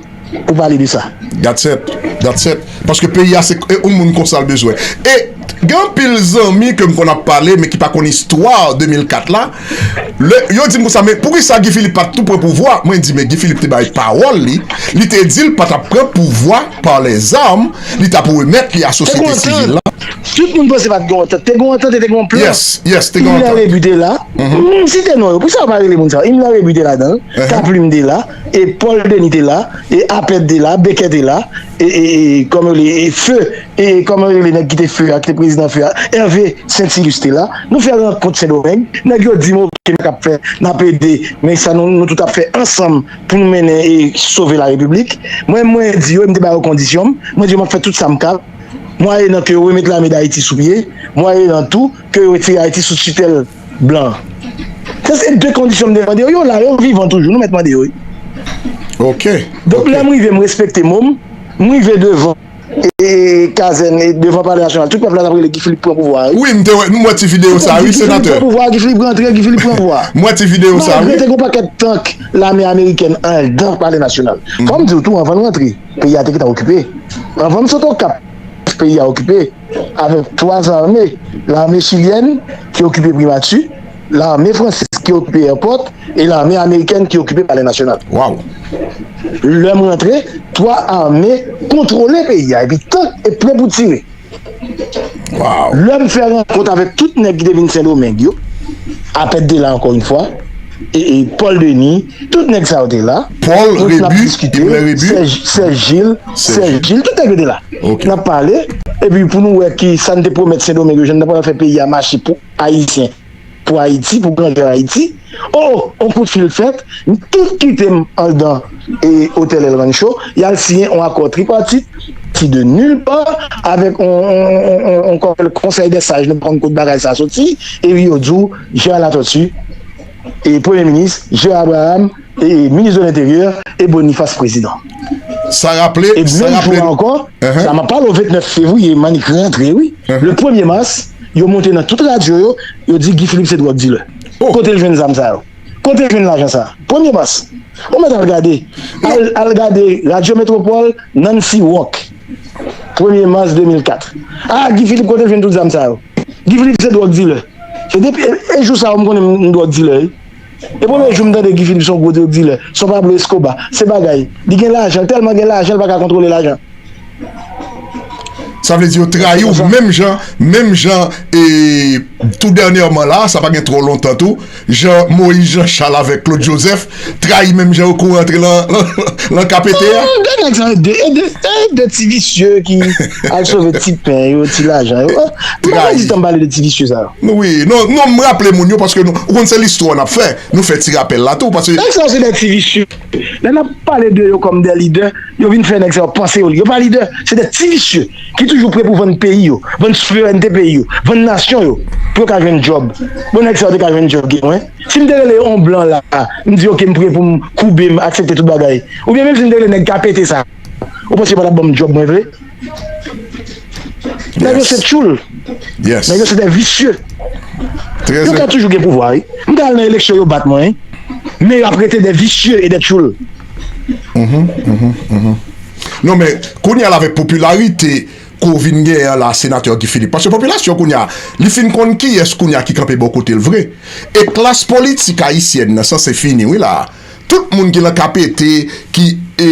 pou pale de sa. That's it. That's it. Paske peyi a se e yon moun konsa l bezwen. E gen anpil zanmi ke m konn ap pale, men ki pa konn istwa de mil kat la. Lè yo di m konsa, men poukisa Guy Philippe pa t tou pran pouvwa? Mwen di, men Guy Philippe te bay pawòl li. Li te di l pa t ap pran pouvwa pa lèzam, li t ap remèt li a sosyete sivil la. Tout moun panse pa t gen yon antant. Te gen yon antant e te gen yon plan. Yes, yes, te gen yon antant. Hilaire Rébu te la. M site non yo. Poukisa yo pa rele moun sa yo? Hilaire Rébu te ladan l. Kaplim te la. E Paul Denis te la. E Apèd te la. Becker te la. E, e, e, kòman yo rele, e Feu. E kòman yo rele nèg ki te Feu a, ki te prezidan Feu a? Hervé Saintilus te la. Nou fè rankont Sendomeng. Nèg yo di m, oke, n ap fè, n ap ede. Men sa nou, nou tout ap fè ansanm pou nou mennen e sove larepiblik. Mwen, mwen di yo, e m te ba yo kondisyon m. Mwen di yo, m ap fè tout sa m kab. Mwayenan ke yo remèt lame Dayiti sou pye, mwayenan tou ke yo retire Ayiti sou titèl blan. Sa se de kondisyon m te mande yo, yo la, yo vivan toujou, nou mèt mande yo, wi. Ok. Donk, lè m rive, m respekte mo m, m rive devan e, e, kazèn, e, devan Palè Nasyonal, tout pèp la t ap rele Guy Philippe pran pouvwa a, wi. Wi, m te wè, m wè ti videyo sa, wi, senatè. Guy Philippe pran pouvwa, Guy Philippe pran pouvwa. M wè ti videyo sa, wi. Malgre te gen yon pakèt tank lame amerikèn anndan Palè Nasyonal. Fò m di w tou, anvan n rantre, peyi a te gentan okipe. Anvan m sot Okap, peyi a okipe avèk twa zame, lame chilyèn ki okipe Primati, lame fransèz ki okipe èpòt, e lame amerikèn ki okipe Palè Nasyonal. Waw! Lè m rantre, twa ame kontwole peyi a, epi tank e pre pou tire. Waw! Lè m fè rankont avèk tout nèg ki te vin Sendomeng yo, Apèd te la ankò yon fwa, e, e Paul Denis, tout nèg sa yo te la. Paul Rébu, Hilaire Rébu. Sèj, Sèj Jil, Sèj Jil, tout nèg yo te la. Ok. N ap pale, epi pou nou wè ki sa n te pwomèt Sendomeng yo, jan n ta pral fè peyi a mache pou Ayisyen, pou Ayiti, pou grandè Ayiti. O, on kout fil fèt, tout kite m anndan e otèl El Rancho, y al siyen on akò tripatit ki de nil pa avèk on, on, on, on, on konsèy dè saj, nou pa konn kot bagay sa soti, epi yo di w Gérard Latortue e premye minis, Gérard Abraham e minis de lenteryè e Boniface prezidan. Sa raple, e sa menm jou raple a ankò, sa m ap pale w ventnèf fevriye, m annik rantre, wi. Le premye mas, yo monte nan tout radyo yo, yo di Guy Philippe se drug dealer. Oh. Kote l jwenn zam sa yo? Kote l jwenn lajan sa? Premye mas. Ou mèt al gade. Al, al gade Radyo Metropole, Nancy Rock. Premye mas de mil kat. Ah, Guy Philippe, kote l jwenn tout zam sa yo? Guy Philippe se drug dealer. Se depi, e, e jou sa yo m konnen m, m drug dealer, wi. E premye jou m tande Guy Philippe se yon gwo drug dealer, se yon Pablo Escobar, se bagay. Li gen lajan, tèlman gen lajan, li pa ka kontwole lajan. Sa vle di yo trayi w menm jan, menm jan, e, tou dènyèman la, sa pa gen twò lontan tou, jan Moïse Jean Charles avèk Claude Joseph trayi menm jan yo kouri antre lan, lan, lan K P T a. Non, de nèg sa, de, de, de, de ti visye ki al sove ti pen yo, ti lajan yo. Ah, nou pa di tan pale de ti visye sa yo. Wi, non, non, m raple moun yo paske nou, ou konn se listwa n ap fè. Nou fè ti rapèl la tou, paske nèg sa yo se de ti visye. Lè n ap pale de yo kòm de lidè, yo vin fè nèg sa yo panse yo, yo pa lidè, se de ti visye ki toujou pre pou vann peyi yo, vann souverènte peyi yo, vann nasyon yo, pou yo ka jwenn djòb. Bon, nèg sa yo te ka jwenn djòb gen mwen. Si m te rele yon blan la, m di, "Oke, m pre pou m koube m, aksepte tout bagay." Oubyen menm si m te rele nèg K P T sa, ou panse yo pa t ap ban m djòb mwen vre? Nèg yo se tchoul. Yes. Nèg yo se de visye. Yo ka toujou gen pouvwa, wi. M ka al nan eleksyon, yo bat mwen, wi. Men y ap rete de visye e de tchoul. Non, men kounye a la, avèk popilarite ke w vin genyen an la, senatè Guy Philippe. Paske popilasyon kounye a, li fin konn kiyès kounye a ki kanpe bò kote l vre. E klas politik ayisyèn nan sanse fini, wi la. Tout moun ki nan K P T, ki, e,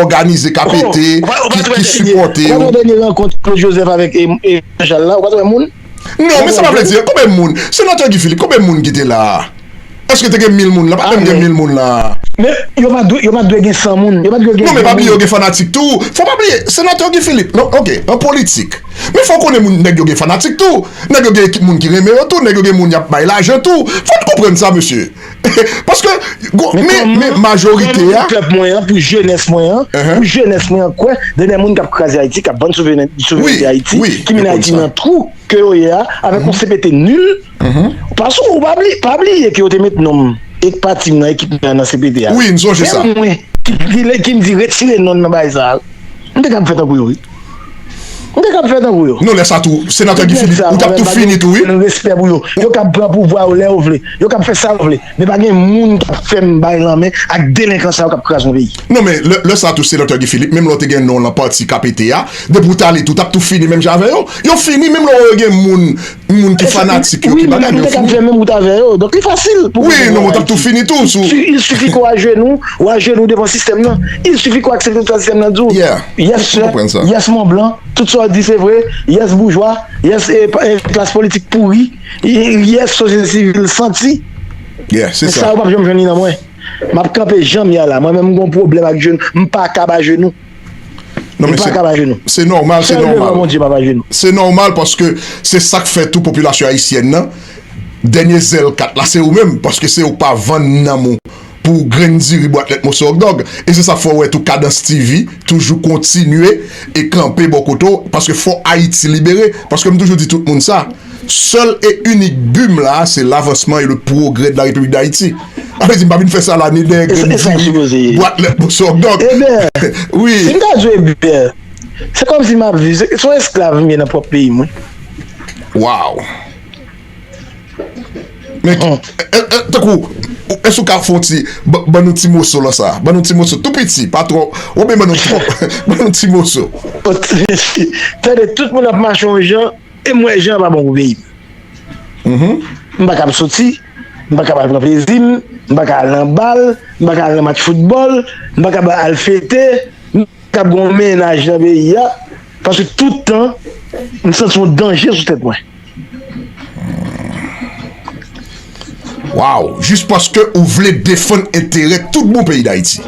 òganize K P T, ki, ki sipòte yo. Ou pa t wè dènye rankont Claude Joseph avèk, e, e, Jean Charles la, ou pa t wè moun? Non, men sa pa vle di, konbyen moun? Senatè Guy Philippe, konbyen moun ki te la? Èske te gen mil moun la? Pa t menm gen mil moun la. Men yo pa dwe, yo pa dwe gen san moun. Yo pa dwe gen. Non, men pa bliye yo gen fanatik tou. Fò pa bliye, senatè Guy Philippe, non, oke, an politik. Men fò w konnen moun, nèg yo gen fanatik tou. Nèg yo gen ekip moun ki renmen yo tou. Nèg yo gen moun y ap bay lajan tou. Fò n konprann sa, mesye. Paske, men, men majorite a. Pou pèp mwen an, pou jenès mwen an, pou jenès mwen an, kwè, de nèg moun k ap kraze Ayiti, k ap vann souverènte Ayiti, ki mennen Ayiti nan twou ke yo ye a, avèk yon C P T nil. Paske ou pa bliye, pa bliye ke yo te met non m ek pati m nan ekip mwen an nan C P T a. Wi, m sonje sa. Menm mwen, ki, ki, ki m di retire non nan bagay sa a. M te kab fè tankou yo, wi. M te kab fè tankou yo. Non, lè sa tou, senatè Guy Philippe, ou t ap tou fini tou, wi. Respè pou yo. Yo kab pran pouvwa yo lè yo vle. Yo kab fè sa yo vle. Men pa gen moun k ap fè m bay lanmen ak delenkan sa yo k ap kraze yon peyi. Non, men lè, lè sa tou, senatè Guy Philippe, menm lè w te gen non w lan pati K P T a, depi w t ale tou, w t ap tou fini menm jan avè yo. Yo fini, menm lè w wè gen moun, moun ki fanatik yo, ki bagay, men yo fini. Ou te kab fè menm wout avè yo. Donk, li fasil pou ou. Wi, non, men w t ap tou fini tou sou. Il suffit que w ajenou, w ajenou devan sistèm nan. Il suffit que w aksepte sa sistèm nan di w. Yeah. Yes, sir. Yes, Mont Blanc. Tout sa w di, se vre. Yes, boujwa. Yes, eh, pa- eh, klas politik pouri. Yes, sosyete sivil santi. Yeah, se sa. Men sa, ou p ap janm jwenn li nan mwen. M ap kanpe jan m ye a la. Mwen menm, m gen yon pwoblèm ak jenou. M pa kab ajenou. Non, men se, se nòmal, se nòmal. Se nòmal paske se sa k fè tou popilasyon ayisyèn nan, dènye zèl kat la, se ou menm, paske se ou k pa vann nanm ou pou grenn diri bwat lèt moso ògdòg. E se sa k fè w wè tou Kadans T V toujou kontinye e kanpe bò kote w, paske fò Ayiti libere, paske m toujou di tout moun sa, sèl e inik bi m la, se lavansman e le pwogrè de la Repiblik d Ayiti. Sa vle di, m pa vin fè sa la ni dèyè grenn diri, bwat lèt moso ògdòg. Wi. Si m ta di w, ebyen, se kòmsi m ap viv, se, se yon esklav m ye nan pwòp peyi m, wi. Waw. Men, e, e, e, tankou, èske w ka fè yon ti, ban, ban nou ti moso lan sa? Ban nou ti moso, tou piti, pa twò, oubyen ban nou twòp, ban nou ti moso. Tande, tout moun ap mache yon jan, e m wè jan an pa bon pou peyi m. M pa kab soti, m pa kab al pran plezi m, m pa ka al nan bal, m pa ka al nan match foutbòl, m pa kab al fete, m pa kab gen yon mennaj nan peyi a, paske tout tan, m santi yon danje sou tèt mwen. Waw, jis paske ou vle defann enterè tout bon peyi Dayiti.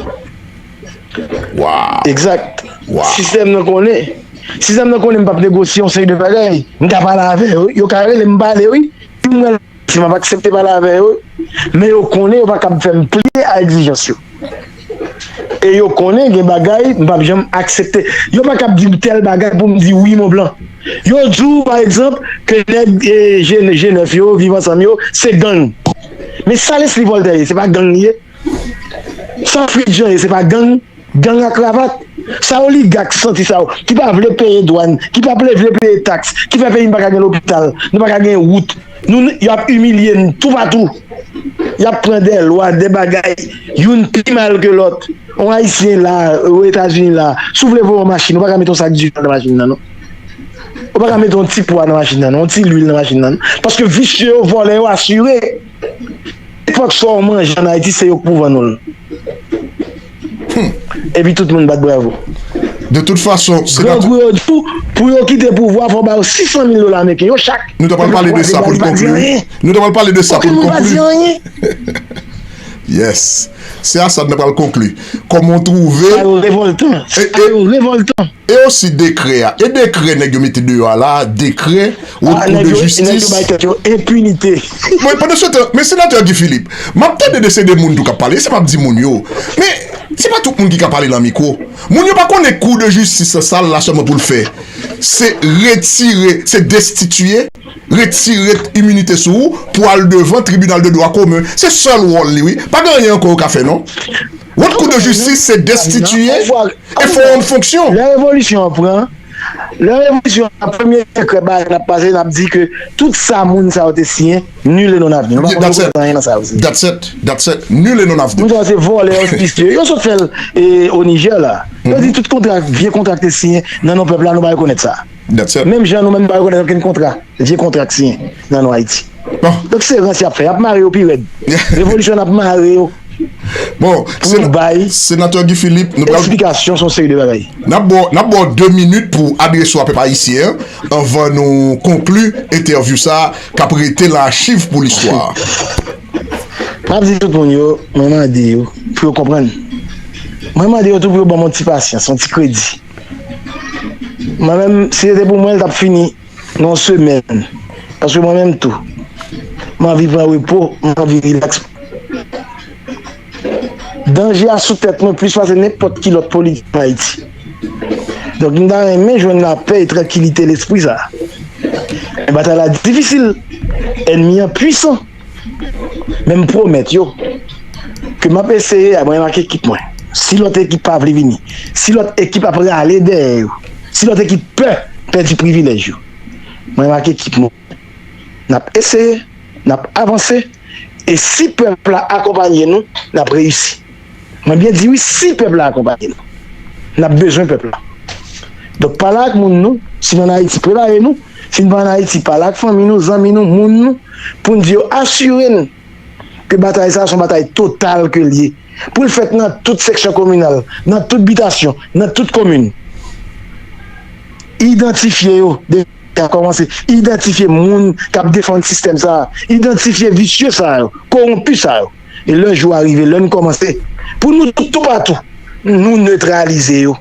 Waw. Egzak. Waw. Sistèm nan konnen. Sistèm nan konnen m p ap negosye yon seri de bagay. M ka pale avè yo. Yo ka rele m pale, wi. Si m wè l, si m ap aksepte pale avè yo. Men yo konnen yo pa kab fè m pliye a egzijans yo. E yo konnen gen bagay m p ap janm aksepte. Yo pa kab di m tèl bagay pou m di wi, Mont Blanc. Yo di w, pa egzanp, ke nèg, e, G, G nèf yo, Viv Ansanm yo, se gang. Men sa lespri Voltaire ye, se pa gang li ye. Sa Fritz Jean ye, se pa gang, gang a kravat. Sa oligak santi sa yo, ki pa vle peye dwàn, ki pa vle, vle peye taks, ki fè peyi n pa ka gen lopital, nou pa ka gen wout, nou, y ap imilye n toupatou. Y ap pran de lwa, de bagay, youn pi mal ke lòt. Yon Ayisyen la, Ozetazini la, si w vle voye yon machin, ou pa ka mete yon sak dizuit nan machin nan, non. Ou pa ka mete yon ti pwa nan machin nan, non, yon ti lwil nan machin nan, non. Paske visye yo, vòlè yo asire. Nenpòt sa w manje ann Ayiti, se yo k pou vann ou l. Epi tout moun bat bravo. De tout fason, se grangou yo di w, pou yo kite pouvwa, fò w ba yo sis san mil dola ameriken, yo chak. Nou ta pral pale de sa pou n konkli. Nou ta pral pale de sa pou n konkli. Yes. Se a sa n ta pral konkli. Kòman w twouve? Sa yo revòltan. Sa yo revòltan. E osi dekrè a. E dekrè nèg yo mete deyò a la, dekrè, Wot Kou de Jistis. Nèg yo bay tèt yo enpinite. Bon, pandan se tan, men senatè Guy Philippe, m ap tande de se de moun tou k ap pale, se m ap di moun yo. Men, se pa tout moun ki ka pale nan mikwo. Moun yo pa konnen Kou de Jistis sa l la sèlman pou l fè. Se retire, se destitiye, retire iminite sou ou pou al devan tribinal de dwa komen. Se sèl wòl li, wi. Pa gen anyen ankò yo ka fè, non. Wot Kou de Jistis, se destitiye e fè yon fonksyon. Lè revolisyon an pran, lè revolisyon an, premye dekrè bagay n ap pase, n ap di ke tout sa moun sa yo te siyen, nul et non avenu. Nou pa konn anyen nan sa yo siyen. That's it. That's it. Nul et non avenu. Moun sa yo se vòlè, ospis yo. Yo sot fè l, e, o Nijè la. Yo di tout kontra, vye kontra ki te siyen nan non pèp la, nou pa rekonèt sa. Menm jan nou menm nou pa rekonèt okenn kontra, vye kontra k siyen nan non Ayiti. Donk se rans y ap fè, y ap mare yo pi rèd. Revolisyon n ap mare yo. Bon, pou nou bay senatè Guy Philippe, nou pral eksplikasyon sou yon seri de bagay. N ap ba w, n ap ba w de minit pou w adrese w a pèp ayisyen an, anvan nou konkli entèvyou sa a k ap rete nan achiv pou listwa. M ap di tout moun yo, mwen mande yo pou yo konprann. Mwen mande yo tou pou yo ban m yon ti pasyans, yon ti kredi. Mwen menm, si se te pou mwen, l t ap fini nan yon semèn. Paske mwen menm tou, m anvi pran repo, m anvi rilaks. Danje a sou tèt mwen plis pase nenpòt ki lòt politik ann Ayiti. Donk, m ta renmen jwenn lapè e trankilite lespri sa a. Men batay la difisil. Ènmi an pwisan. Men m pwomèt yo ke m ap eseye, mwen menm ak ekip mwen, si lòt ekip pa vle vini, si lòt ekip ap rale dèyè yo, si lòt ekip pè pèdi privilèj yo, mwen ak ekip mwen, n ap eseye, n ap avanse, e si pèp la akonpaye nou, n ap reyisi. Mwen byen di wi, si pèp la akonpaye nou, n ap bezwen pèp la. Donk, pale ak moun nou, si n ann Ayiti, prepare nou, si n pa ann Ayiti, pale ak fanmi nou, zanmi nou, moun nou, pou n di yo, asire n ke batay sa a se yon batay total ke l ye. Pou l fèt nan tout seksyon kominal, nan tout bitasyon, nan tout komin. Idantifye yo, depi a kòmanse. Idantifye moun k ap defann sistèm sa a. Idantifye visye sa yo, kowonpi sa yo. E lè jou a rive, lè n kòmanse, pou nou tout toupatou, nou netralize yo.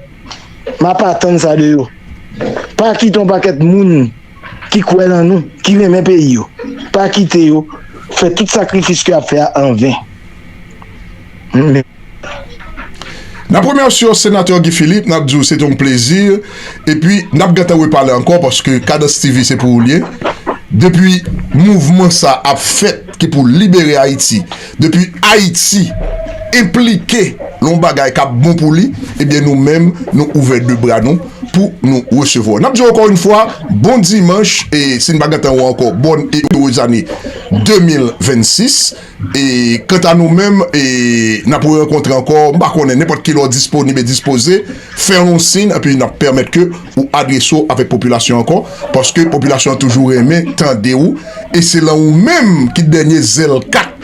M ap atann sa de yo. Pa kite yon pakèt moun ki kwè nan nou, ki renmen peyi yo. Pa kite yo fè tout sakrifis ke y ap fè a anven. N ap remèsye w, Senatè Guy Philippe, n ap di w se te yon plezi, epi n ap gentan repale ankò, paske Kadans T V se pou ou l ye. Depi mouvman sa ap fèt, ki pou libere Ayiti, depi Ayiti enplike nan yon bagay k ap bon pou li, ebyen, nou menm, nou ouvè de bra nou pou nou resevwa w. N ap di w ankò yon fwa, bon dimanch, e si n pa gentan wè ankò, bòn e erez ane de mil vennsis. E kanta nou menm, e n ap rerankontre ankò, m pa konnen, nenpòt ki lè w disponib e dispoze, fè yon siy, epi n ap pèmèt ke ou adrese w avèk popilasyon ankò, paske popilasyon an toujou renmen tande w, e se lan ou menm ki dènye zèl kat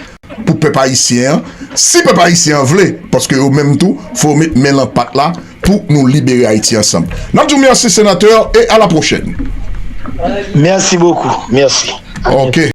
pou pèp ayisyen an, si pèp ayisyen an vle, paske yo menm tou, fò yo met men lan pat la pou nou libere Ayiti ansanm. N ap di w mèsi, Senatè, e a la pwochèn. Merci beaucoup. Merci. Ok.